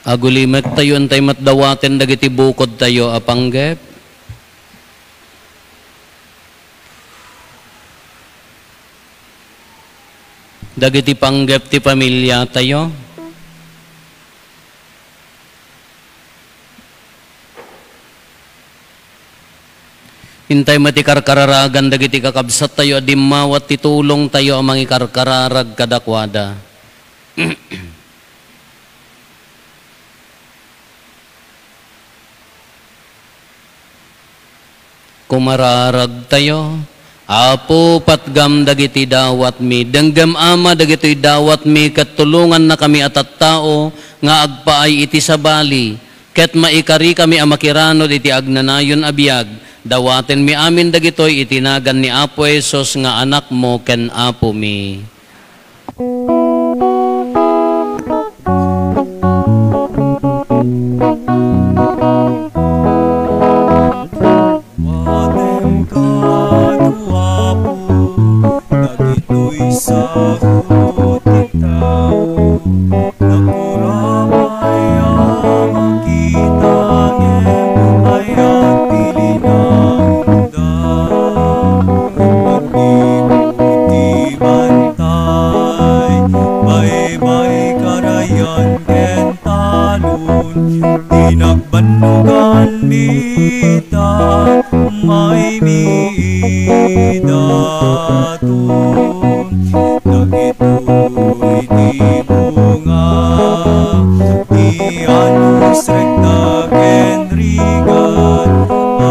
Agulimektayo, intay met dawaten dagiti bukodtayo a panggep. Dagiti panggep ti pamiliatayo. Intay met ti karkararagan dagiti kakabsattayo a dimmawat ti tulongtayo a mangikarkararag kadakuada. Kumararagtayo. Apo, patgam dagiti dawatmi. Denggem, Ama, dagitoy dawatmi ket tulongannakami a tattao nga agpaay iti sabali, ket maikarikami a makiranud iti agnanayon a biag. Dawatenmi amin dagitoy iti nagan ni Apo Jesus nga Anakmo ken Apomi. Ako ti tao, nakurapay a makita ngem ayat ti linaonda. Agnigo ti bantay, baybay karayan ken talon, ti nagbannogan dita, maymi idaton. Dagitoy ti bunga ti anus, rekta ken rigat a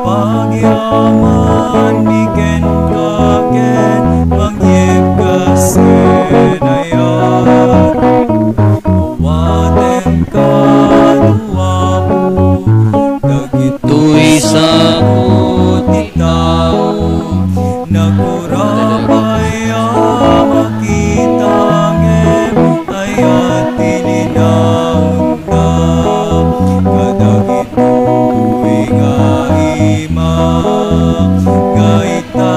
pagyamanmi kenka ken mangyegkas ken ayat. Awatem kano, Apo, dagitoy sakot ti tao, nakurapay a makita ngem ayat ti linaonda. Kadagitoy nga imaga ita,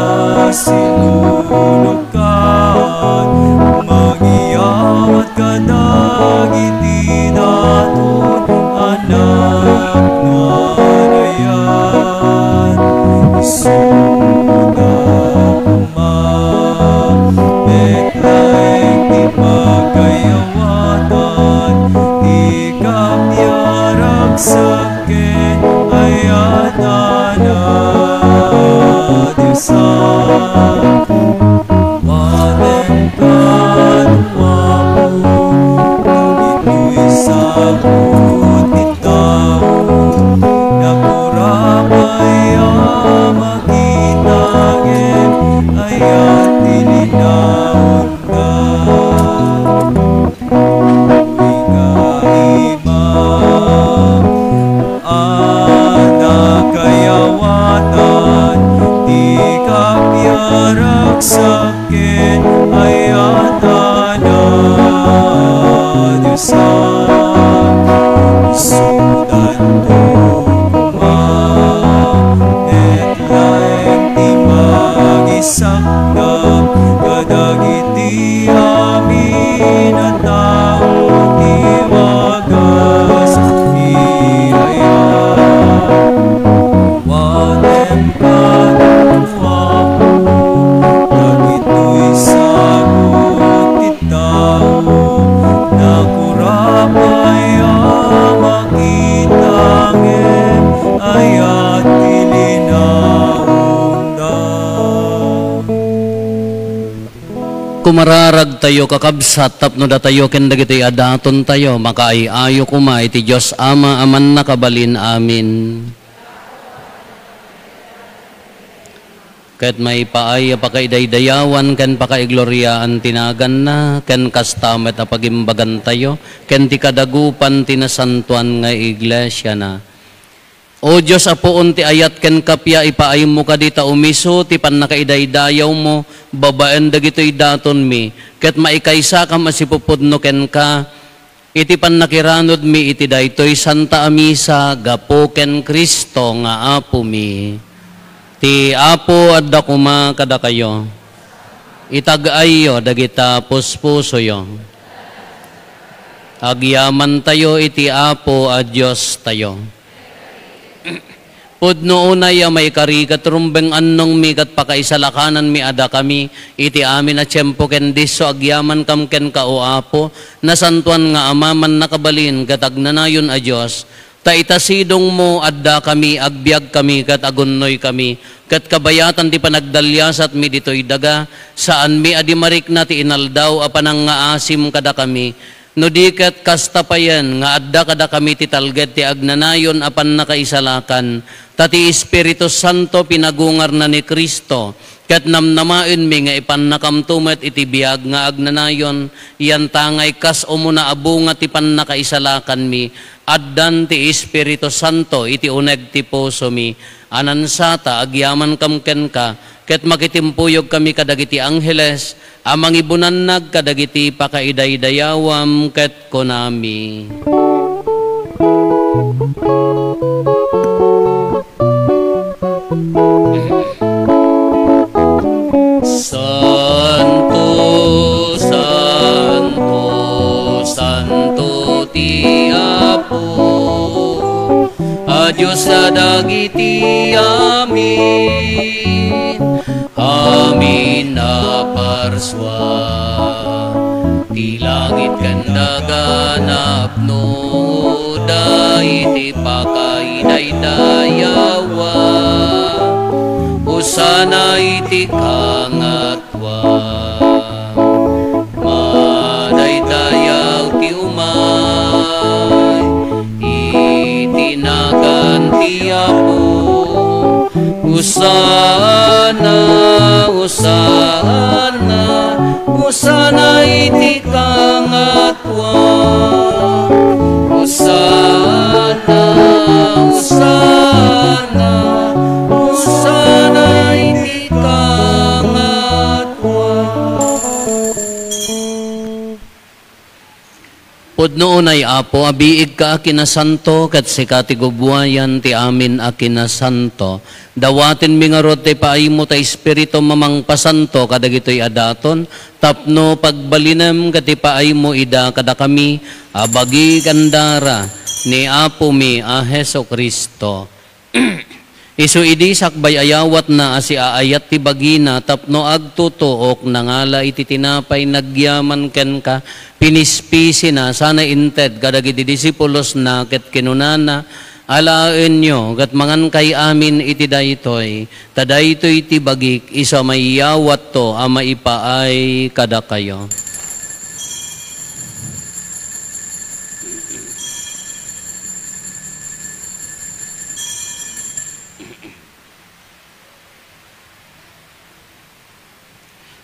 silunok kat mangyawat kadagiti daton a nagnayan. Isuda koma met laeng ti pagayawatan ti kapiaragsak ken ayatan a Dios. Awatem kano, Apo, dagitoy sakot ti tao, nakurapay a makita ngem ayat ti linaonda. Nga ima, adda kayawatan ti kapiaragsak ken ayatan a Dios. Isudanto koma met laeng ti mangisaknap kadagiti amin a tao ti wagas iti ayat. Awatem kano, Apo, dagitoy sakot ti tao, nakurapay a makita ngem ayat ti linaonda. Kumararagtayo, kakabsat, tapno datayo ken dagitoy a datontayo makaay-ayo koma iti Dios Ama a Mannakabalin. Amen. Ket maipaay a pakaidaydayawan ken pakaigloriaan ti naganna, ken kasta met a pagimbagantayo ken ti kadagupan ti nasantoan nga iglesiana. O Dios a puon ti ayat ken kappia, ipaaymo kadi ta umiso ti pannakaidaydayawmo babaen dagitoy datonmi, ket maikaysakam a sipupudno kenka iti pannakiranudmi iti daytoy Santa a Misa gapu ken Cristo nga Apomi. Ti Apo adda koma kadakayo. Itag-ayyo dagita puspusoyo. Agyamantayo iti Apo a Diostayo. Pudno unay a maikari ket rumbeng annongmi ket pakaisalakananmi a dakami iti amin a tiempo ken disso agyamankam kenka, O Apo, nasantoan nga Ama, mannakabalin ket agnanayon a Dios. Ta ita sidongmo, addakami, agbiagkami ket agunnoykami, ket kabayatan ti panagdaliasatmi ditoy daga, saanmi a di marikna ti inaldaw a panangngaasim kadakami. No di ket kasta payen nga adda kadakami ti talged ti agnanayon a pannakaisalakan, ta ti Espiritu Santo pinagungarna ni Cristo, ket namnamaenmi nga ipannakamto met iti biag nga agnanayon, yantangay kas umuna a bunga ti pannakaisalakanmi, addan ti Espiritu Santo iti uneg ti pusomi. Anansata, agyamankam kenka, ket makitimpuyogkami kadagiti angheles a mangibunannag kadagiti pakaidaydayawam, ket kunami: Santo, Dios a dagiti amin, amin a parsua. Ti langit ken daga napnoda iti pakaidaydayawa. Hosanna iti kangat Madaydayaw ti umay iti nagan ti Apo. Hosanna, Hosanna, Hosanna iti kangatwa. Hosanna, Hosanna, Hosanna iti kangatwa. Pudno unay, Apo, a biigka a kinasanto, ket sika ti gubbuayan ti amin a kinasanto. Dawatenmi ngarud ti paaymo ta Espiritum a mangpasanto kadagitoy a daton, tapno pagbalinem ket ipaaymo ida kadakami a bagi ken dara ni Apomi a Jesu-Cristo. Isu idi sakbay a yawatna a siaayat ti bagina tapno agtutuok, nangala iti tinapay, nagyaman kenka, pinispisina, sana inted kadagiti disipulosna, ket kinunana, "Alaenyo, ket mangankay amin iti daytoy, ta daytoy ti bagik, isu a maiyawatto a maipaay kadakayo."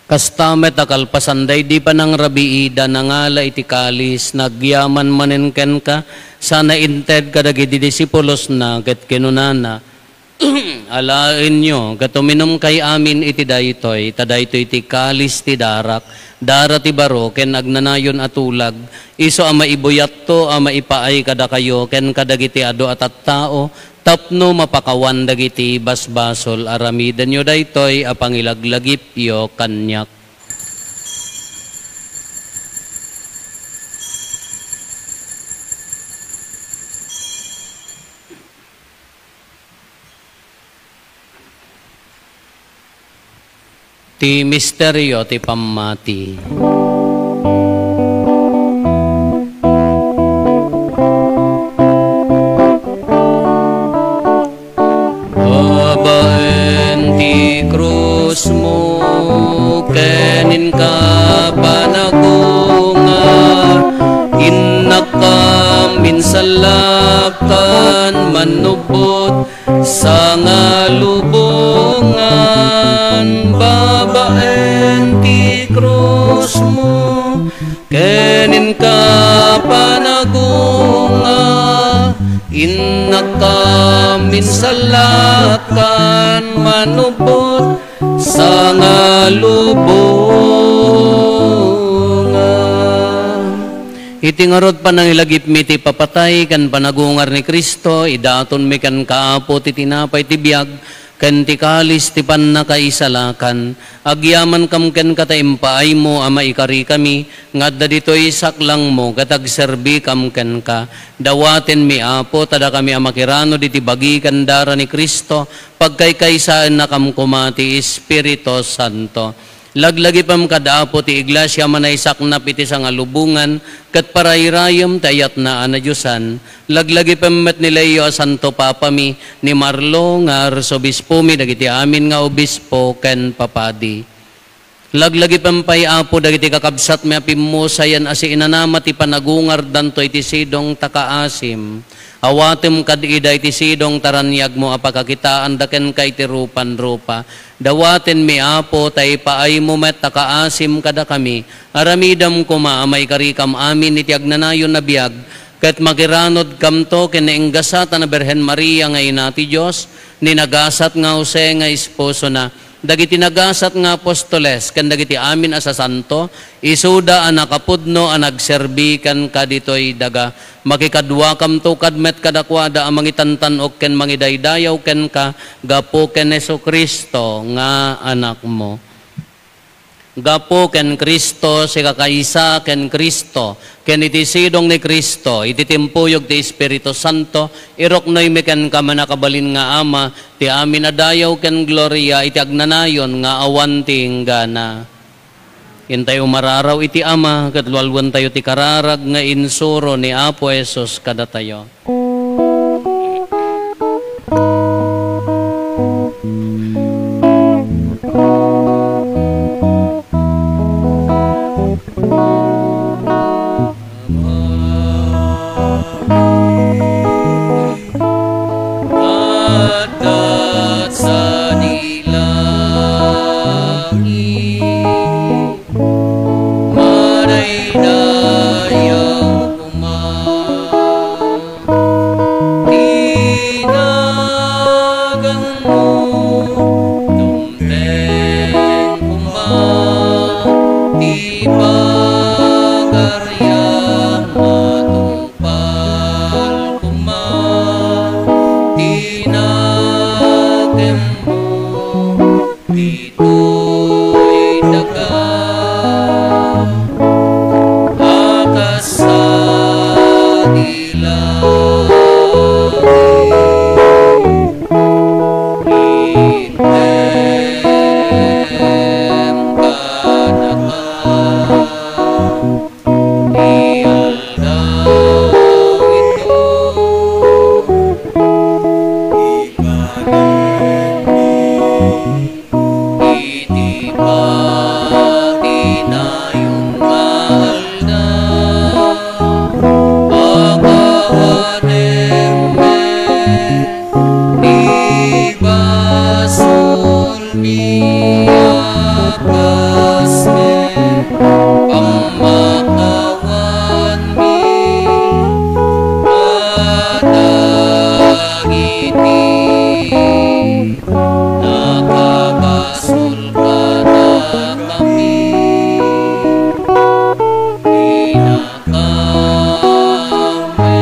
Kasta met a kalpasan daydi panangrabiida, nangala iti kalis, nagyaman manen kenka, sana inted kadagiti disipulosna, ket kinunana, "Alaenyo, ket uminumkay amin iti daytoy, ta daytoy ti kalis ti darak, dara ti baro ken agnanayon a tulag, isu a maibuyatto a maipaay kadakayo ken kadagiti adu a tattao, tapno mapakawan dagiti basbasol. Aramidenyo daytoy a pangilaglagipyo kaniak." Ti misterio ti pammati. Babaen ti krusmo ken inka panagungar, innakam insallakan mannubbot sangalubongan. Babaen ti krusmo ken inka panagungar, innakam insallakan mannubbot sangalubongan. Iti ngarud, panangilagipmi ti ipapatay ken panagungar ni Cristo, idatonmi kenka, Apo, ti tinapay ti biag ken ti kalis ti pannakaisalakan. Agyamankam kenka ta impaaymo a maikarikami nga adda ditoy saklangmo ket agserbikam kenka. Dawatenmi, Apo, ta dakami a makiranod iti bagi ken dara ni Cristo, pagkaykaysaennakam koma ti Espiritu Santo. Laglagipem kad Apo ti Iglesia a manaysaknap iti sangalubongan ket parayrayem ti ayatna a nadiosan. Laglagipem met ni Leo a Santo Papami, ni Marlo nga Arsobispomi, dagiti amin nga obispo ken papadi. Laglagipem pay, Apo, dagiti kakabsatmi a pimmusayan a siinanama ti panagungardanto iti sidong ta kaasim. Awatem kad ida iti sidong ta raniagmo a pakakitaanda kenka iti rupan-rupa. Dawatenmi, Apo, ta ipaaymo met ta kaasim kadakami. Aramidem koma a maikarikam amin iti agnanayon a biag, ket makiranodkamto ken nainggasatan a Birhen Maria nga Ina ti Dios, ni nagasat nga Jose nga esposona, dagiti nagasat nga apostoles, ken dagiti amin a sasanto, isuda a nakapudno a nagserbi kenka ditoy daga. Makikaduakamto kad met kadakuada a mangitantan-ok ken mangidaydayaw kenka gapu ken Jesu-Cristo nga Anakmo. Gapu ken Cristo, sikakaysa ken Cristo, ken iti sidong ni Cristo, iti timpuyog ti Espiritu Santo, iruknoymi kenka, mannakabalin nga Ama, ti amin a dayaw ken gloria iti agnanayon nga awan ti inggana. Intayo mararaw iti Ama, ket lualuentayo ti kararag nga insuro ni Apo Jesus kadatayo. Adda sadi langit, madaydayaw koma ti naganmo, dumteng koma ti pagariam, matupal koma ti nakemmo. Ditoy daga a kasadi langit, intem kadaka. Ti aldaw ito, ipanenmi iti patinayon nga aldaw. Pakawanem met ti basolmi a kas met pammakawanmi kadagiti nakabasol kadakami. Ina- Kami,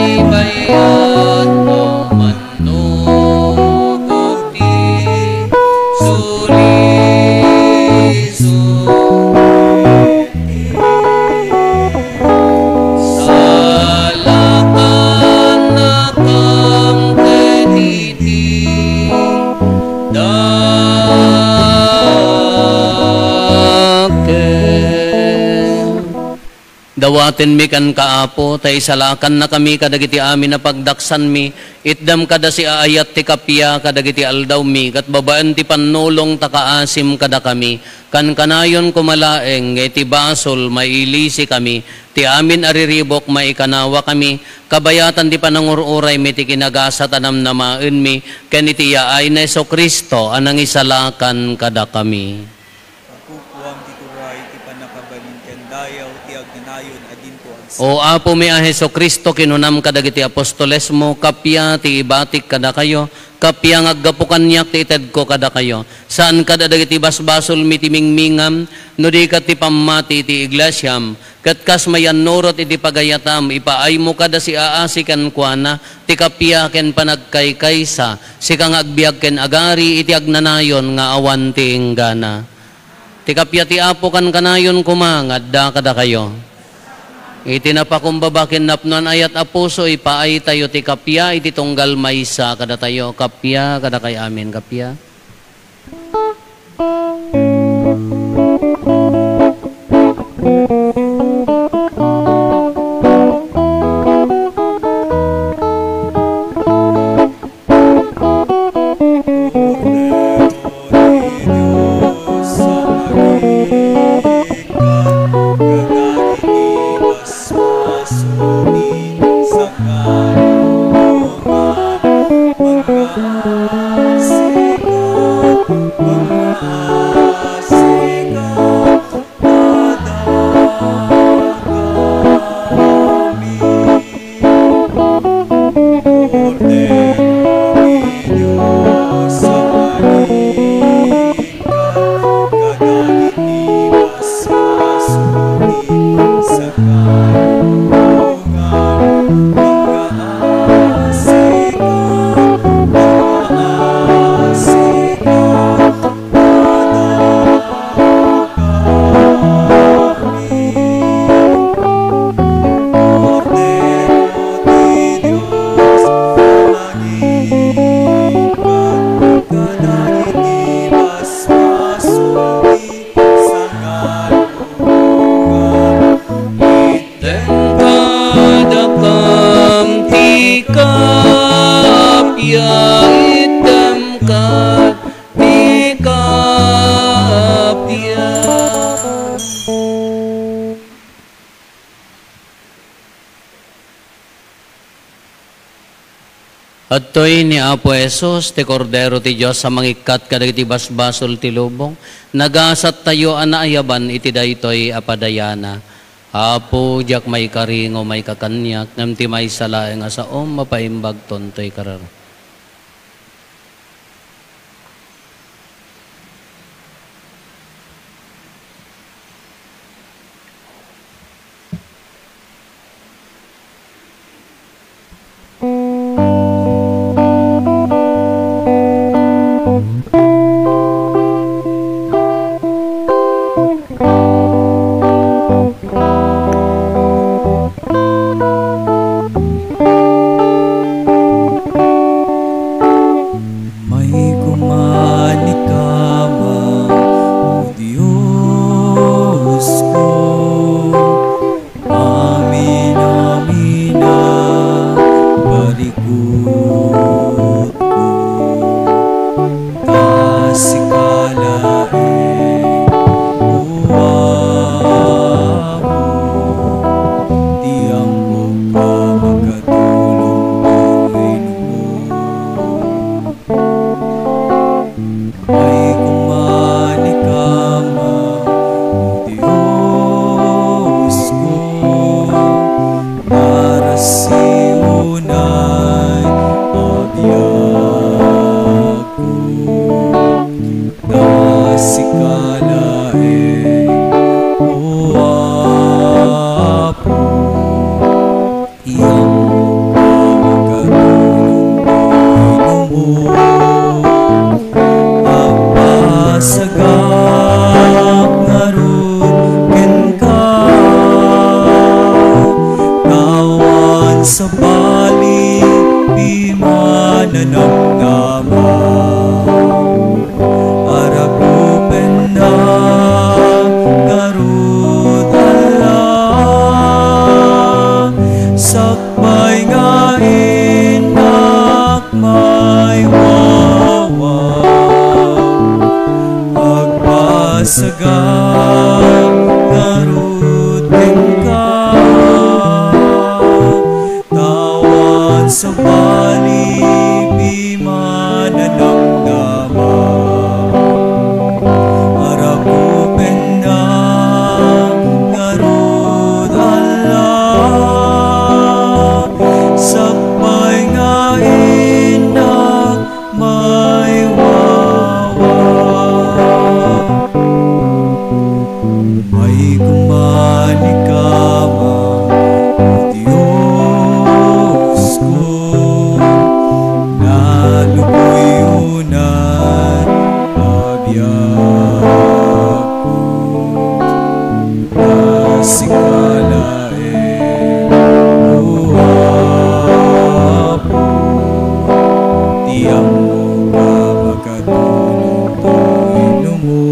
baybay-an no mannukot ti sulisuli. Salakannakam ket iti dakel. Dawatenmi kenka, Apo, ta isalakannakami kadagiti amin a pagdaksanmi. Itdam kada siaayat ti kappia kadagiti aldawmi, ket babaen ti pannulong ta kaasim kadakami. Kankanayon koma laeng nga iti basol, mailisikami. Ti amin a riribuk, maikanawakami. Kabayatan ti panangur-uraymi ti kinagasat a namnamaenmi, ken iti yaay ni Jesu-Cristo a nangisalakan kadakami. Pagkukuam ti turay ti pannakabalin ken dayaw ti agnanayon a dinto agsa. O Apomi a Jesu-Cristo, kinunam kadagiti apostolesmo, kappia ti ibatik kadakayo, kappia nga aggapu kaniak ti itedko kadakayo. Saan kada dagiti basbasolmi ti mingmingam, no di ket ti pammati iti iglesiam, ket kas mayannurot iti pagayatam, ipaaymo kada siaasi kenkuana, ti kappia ken panagkaykaysa, sika nga agbiag ken agari iti agnanayon nga awan ti inggana. Ti kappia ti Apo kankanayon koma nga adda kadakayo. Iti napakumbaba ken napnoan a yat a puso, ipaaytayo ti kappia iti tunggal maysa kadatayo. Kappia kadakay amin, kappia. Adtoy ni Apo Jesus, ti Kordero ti Dios a mangikkat kadagiti basbasol ti lubong. Nagasattayo a naayaban iti daytoy a padayana. Apo, diak maikari nga umayka kaniak, ngem ti maysa laeng a saom, mapaimbagton toy kararag. May kumanikama, O Diosko, amin-amina, barikutko. Ta sika laeng, O Apo, ti ammok a makatulong ken inumo. Ay kumanikama, O Diosko, para siunay a biag. Ta sika laeng, O Apo, ti ammok a makatulong ken inumo. Agpasagak ngarud kenka, ta awan sabali ti mananamnama. Aragupennak ngarud, Alla, sakbay nga innak maywawa. Agpasagak ngarud kenka, ta awan sabali ti mananamnama. Aragupennak ngarud, Alla, sakbay nga innak maywawa. May kumanikama, O Diosko, naluboy unay a biagko. Ta sika laeng, O Apo, ti ammok a makatulong ken inumo.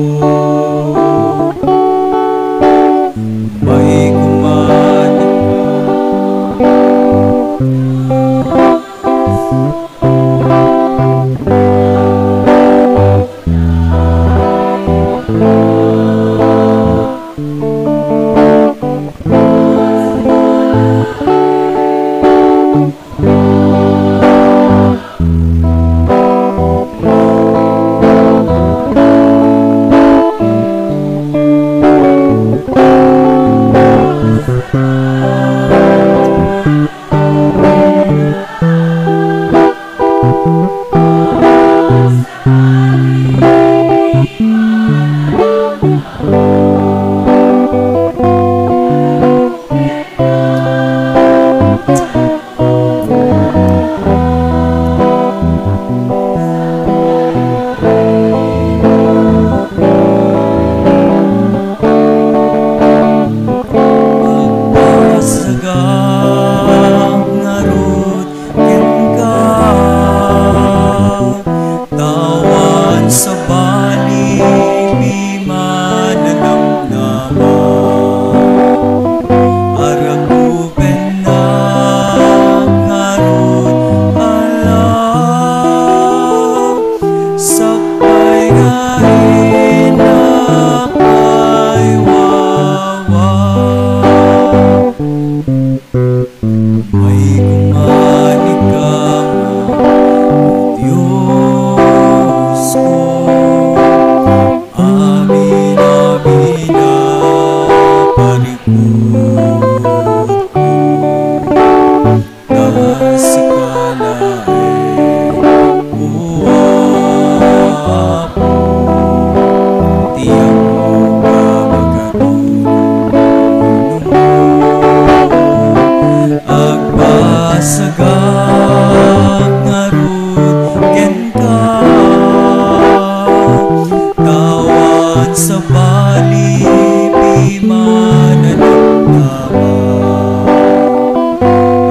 Alipi mananamnama,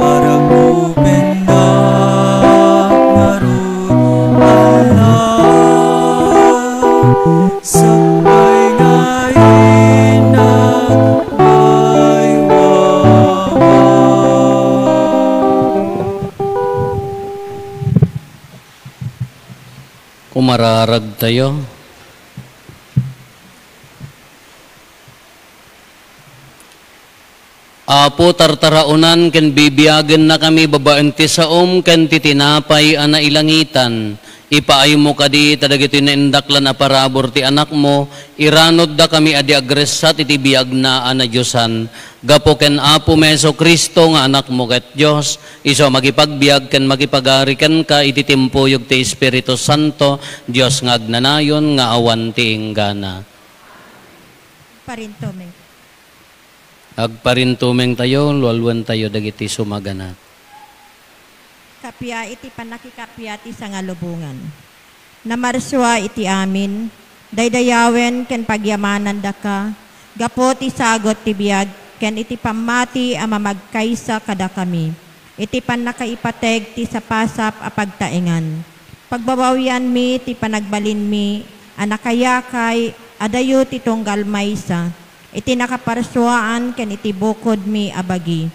para kupendak ngarud, Allah, sakbay nga innak maywawa. Kumararagtayo. Apo, tartaraonan ken bibiagennakami babaen ti saom ken ti tinapay a nailangitan. Ipaaymo kadi ta dagitoy naindaklan a parabur ti Anakmo, iranoddakami a di agressat iti biagna a nadiosan. Gapu ken Apomi Jesu-Cristo nga Anakmo ket Dios, isu a makipagbiag ken makipagari kenka iti timpuyog ti Espiritu Santo, Dios nga agnanayon nga awan ti inggana. Parintumeng. Agparintumengtayo, lualuentayo dagiti sumaganat. Kappia iti pannakikappia ti sangalubongan. Namarsua iti amin, daydayawen ken pagyamanandaka, gapu ti sagut ti biag ken iti pammati a mamagkaysa kadakami, iti pannakaipateg ti sapasap a pagtaengan. Pagbabawianmi ti panagbalinmi a nakayakay a dayo ti tunggal maysa, iti nakaparsuaan ken iti bukodmi a bagi.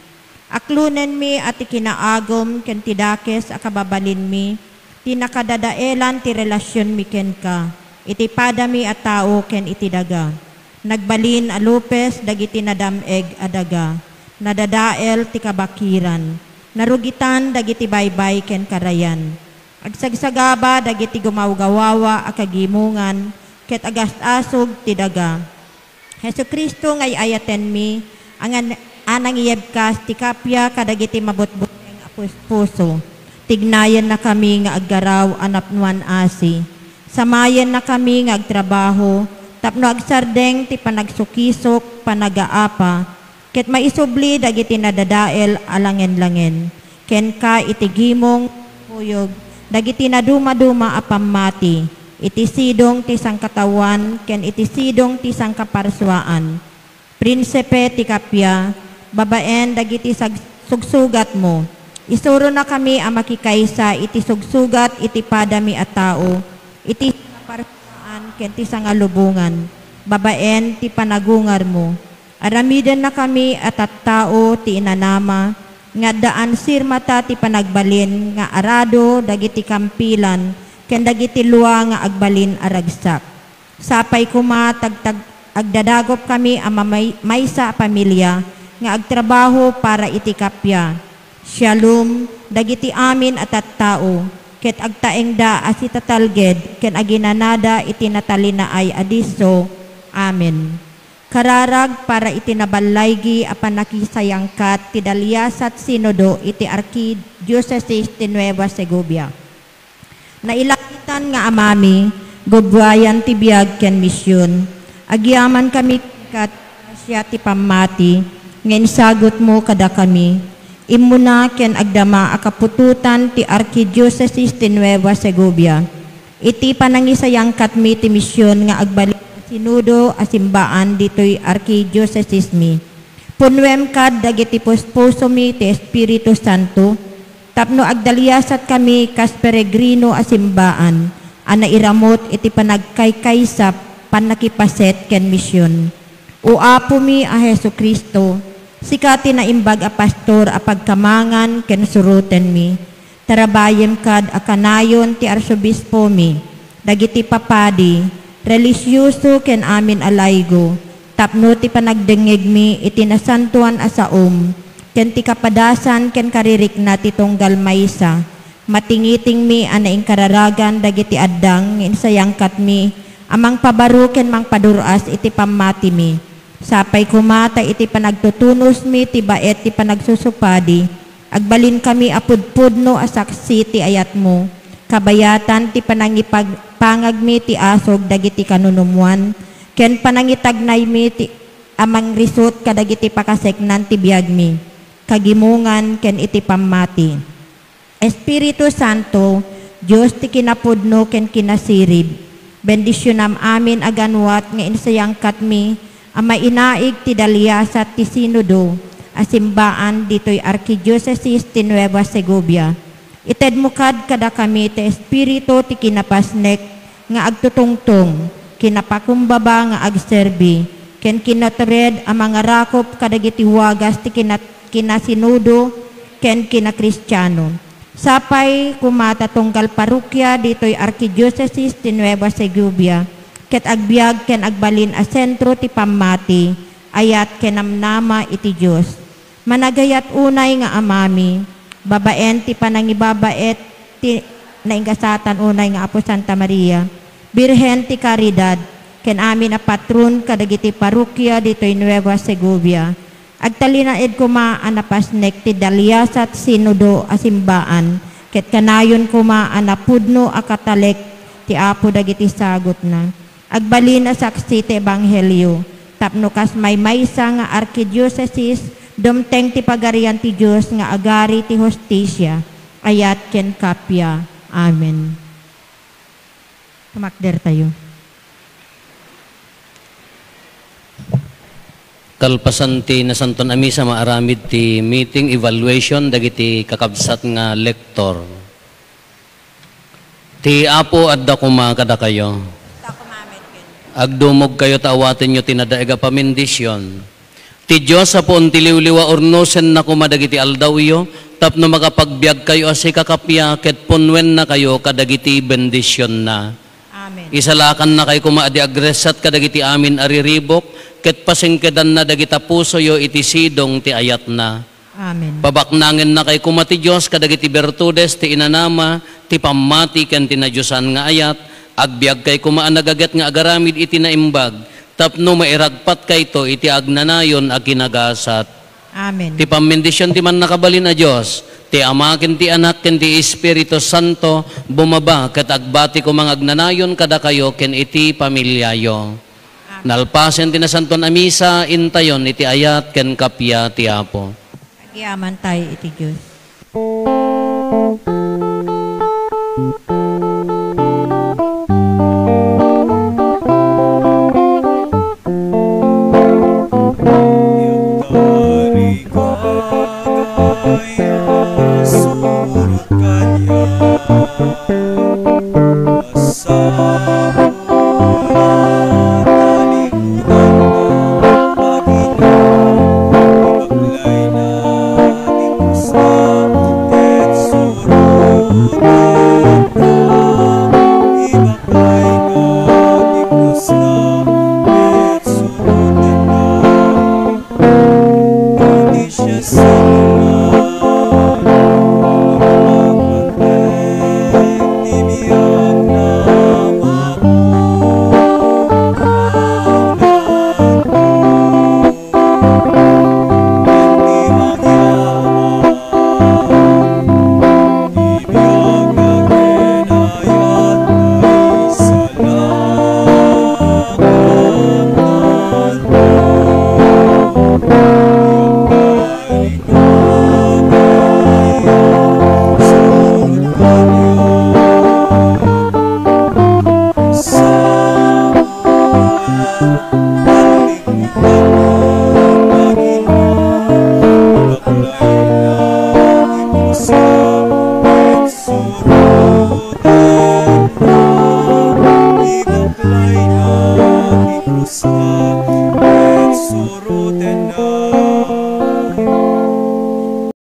Aklonenmi a ti kinaagum ken ti dakes a kababalinmi, ti nakadadaelan ti relasionmi kenka, iti padami a tao ken iti daga. Nagbalin a lupes dagiti nadam-eg a daga, nadadael ti kabakiran, narugitan dagiti baybay ken karayan. Agsagsagaba dagiti gumawgawawa a kagimongan ket agas-asog ti daga. Jesu-Cristo nga ay-ayatenmi, a ngan-, a nangiyebkas ti kappia kadagiti mabutbuteng a puspuso. Tignayennakami nga aggaraw a napnoan asi. Samayennakami nga agtrabaho tapno agsardeng ti panagsukisok, panagaapa, ket maisubli dagiti nadadael a langen-langen. Kenka iti gimong kuyog dagiti nadumaduma a pammati, iti sidong ti sangkataoan ken iti sidong ti sangkaparsuaan. Prinsipe ti kappia, babaen dagiti sag-, sugsugatmo, isuronakami a makikaysa iti sugsugat iti padami a tao, iti sangkaparsuaan ken ti sangalubongan, babaen ti panagungarmo. Aramidennakami a tattao ti inanama, nga addaan sirmata ti panagbalin nga arado dagiti kampilan ken dagiti lua nga agbalin a ragsak. Sapay koma tagtag-, agdadagopkami a mamay-, maysa a pamilia nga agtrabaho para iti kappia. Shalom, dagiti amin a tattao, ket agtaengda a sitatalged ken aginanada iti natalinaay a disso. Amen. Kararag para iti naballaygi a pannakisayangkat ti Daliasat Sinodo iti Arkidiosesis ti Nueva Segovia. Nailangitan nga Amami, gubbuayan ti biag ken mision, agyamankami ket grasia ti pammati nga insagutmo kadakami. Immuna ken agdama a kaputotan ti Arkidiosesis ti Nueva Segovia. Iti panangisayangkatmi ti mision nga agbalin a sinodo a simbaan ditoy arkidiosesesmi, punnuem kad dagiti puspusomi ti Espiritu Santo tapno agdaliasatkami kas peregrino a simbaan a nairamut iti panagkaykaysa, pannakipaset, ken mision. O Apomi a Jesu-Cristo, sika ti naimbag a pastor a pagkamangan ken surotenmi. Tarabayem kad a kanayon ti arsobispomi, dagiti papadi, relihiyoso ken amin a laygo, tapno ti panagdengngegmi iti nasantoan a saom, ken ti kapadasan ken karirikna ti tunggal maysa, matingitingmi a nainkararagan dagiti addang nga insayangkatmi a mangpabaro ken mangpadur-as iti pammatimi. Sapay koma ta iti panagtutunosmi ti baet ti panagsusupadi, agbalinkami a pudpudno a saksi ti ayatmo, kabayatan ti panangipag-, pangagmi ti asog dagiti kanunumoan, ken panangitagnaymi ti a mangrisut kadagiti pakaseknan ti biagmi, kagimongan, ken iti pammati. Espiritu Santo, Dios ti kinapudno ken kinasirib, Bendisionam amin a ganuat nga insayangkatmi a mainaig ti daliasat ti Sinodo a simbaan ditoy Arkidiosesis ti Nueva Segovia. Itedmo kad kadakami ti espiritu ti kinapasnek nga agtutungtong, kinapakumbaba nga agserbi, ken kinatured a mangarakop kadagiti wagas ti kina-, kinasinodo ken kinakristiano. Sapay koma ta tunggal parokya ditoy Arkidiosesis ti Nueva Segovia, ket agbiag ken agbalin a sentro ti pammati, ayat ken namnama iti Dios. Managayat unay nga Amami, babaen ti panangibabaet ti naingasatan unay nga Apo Santa Maria, Birhen ti Caridad, ken amin a patron kadagiti parokya ditoy Nueva Segovia. Agtalinaed koma a napasnek ti daliasat sinodo a simbaan, ket kanayon koma a napudno a Katolik ti Apo dagiti sagutna. Agbalin a saksi ti ebanghelio, tapno kas maymaysa nga arkidiosesis, dumteng ti Pagarian ti Dios nga agari ti hustisia, ayat ken kappia. Amen. Tumakder tayo. Kalpasan ti Nasanton a Misa, maaramid ti meeting evaluation dagiti kakabsat nga lektor. Ti Apo adda koma kadakayo. Agdumogkayo ta awatenyo ti nadaig a pamendisyon. Ti Dios a puon ti liwliwa, urnosenna koma dagiti aldawyo, tapno makapagbiagkayo a sikakappia ket punnuennakayo kadagiti bendisionna. Amen. Isalakannakayo koma a di agressat kadagiti amin a riribuk, ket pasingkedanna dagita pusoyo iti sidong ti ayatna. Amen. Pabaknangennakayo koma ti Dios kadagiti bertudes ti inanama, ti pammati ken ti nadiosan nga ayat, agbiagkayo koma a nagaget nga agaramid iti naimbag, tapno mairagpatkayto iti agnanayon a kinagasat. Amen. Ti pammendision ti Mannakabalin a Dios, ti Ama ken ti Anak ken ti Espiritu Santo, bumaba ket agbati koma nga agnanayon kadakayo ken iti familiayo. Amen. Nalpasen ti Nasanton a Misa, intayon iti ayat ken kappia ti Apo. Agyamankami iti Dios.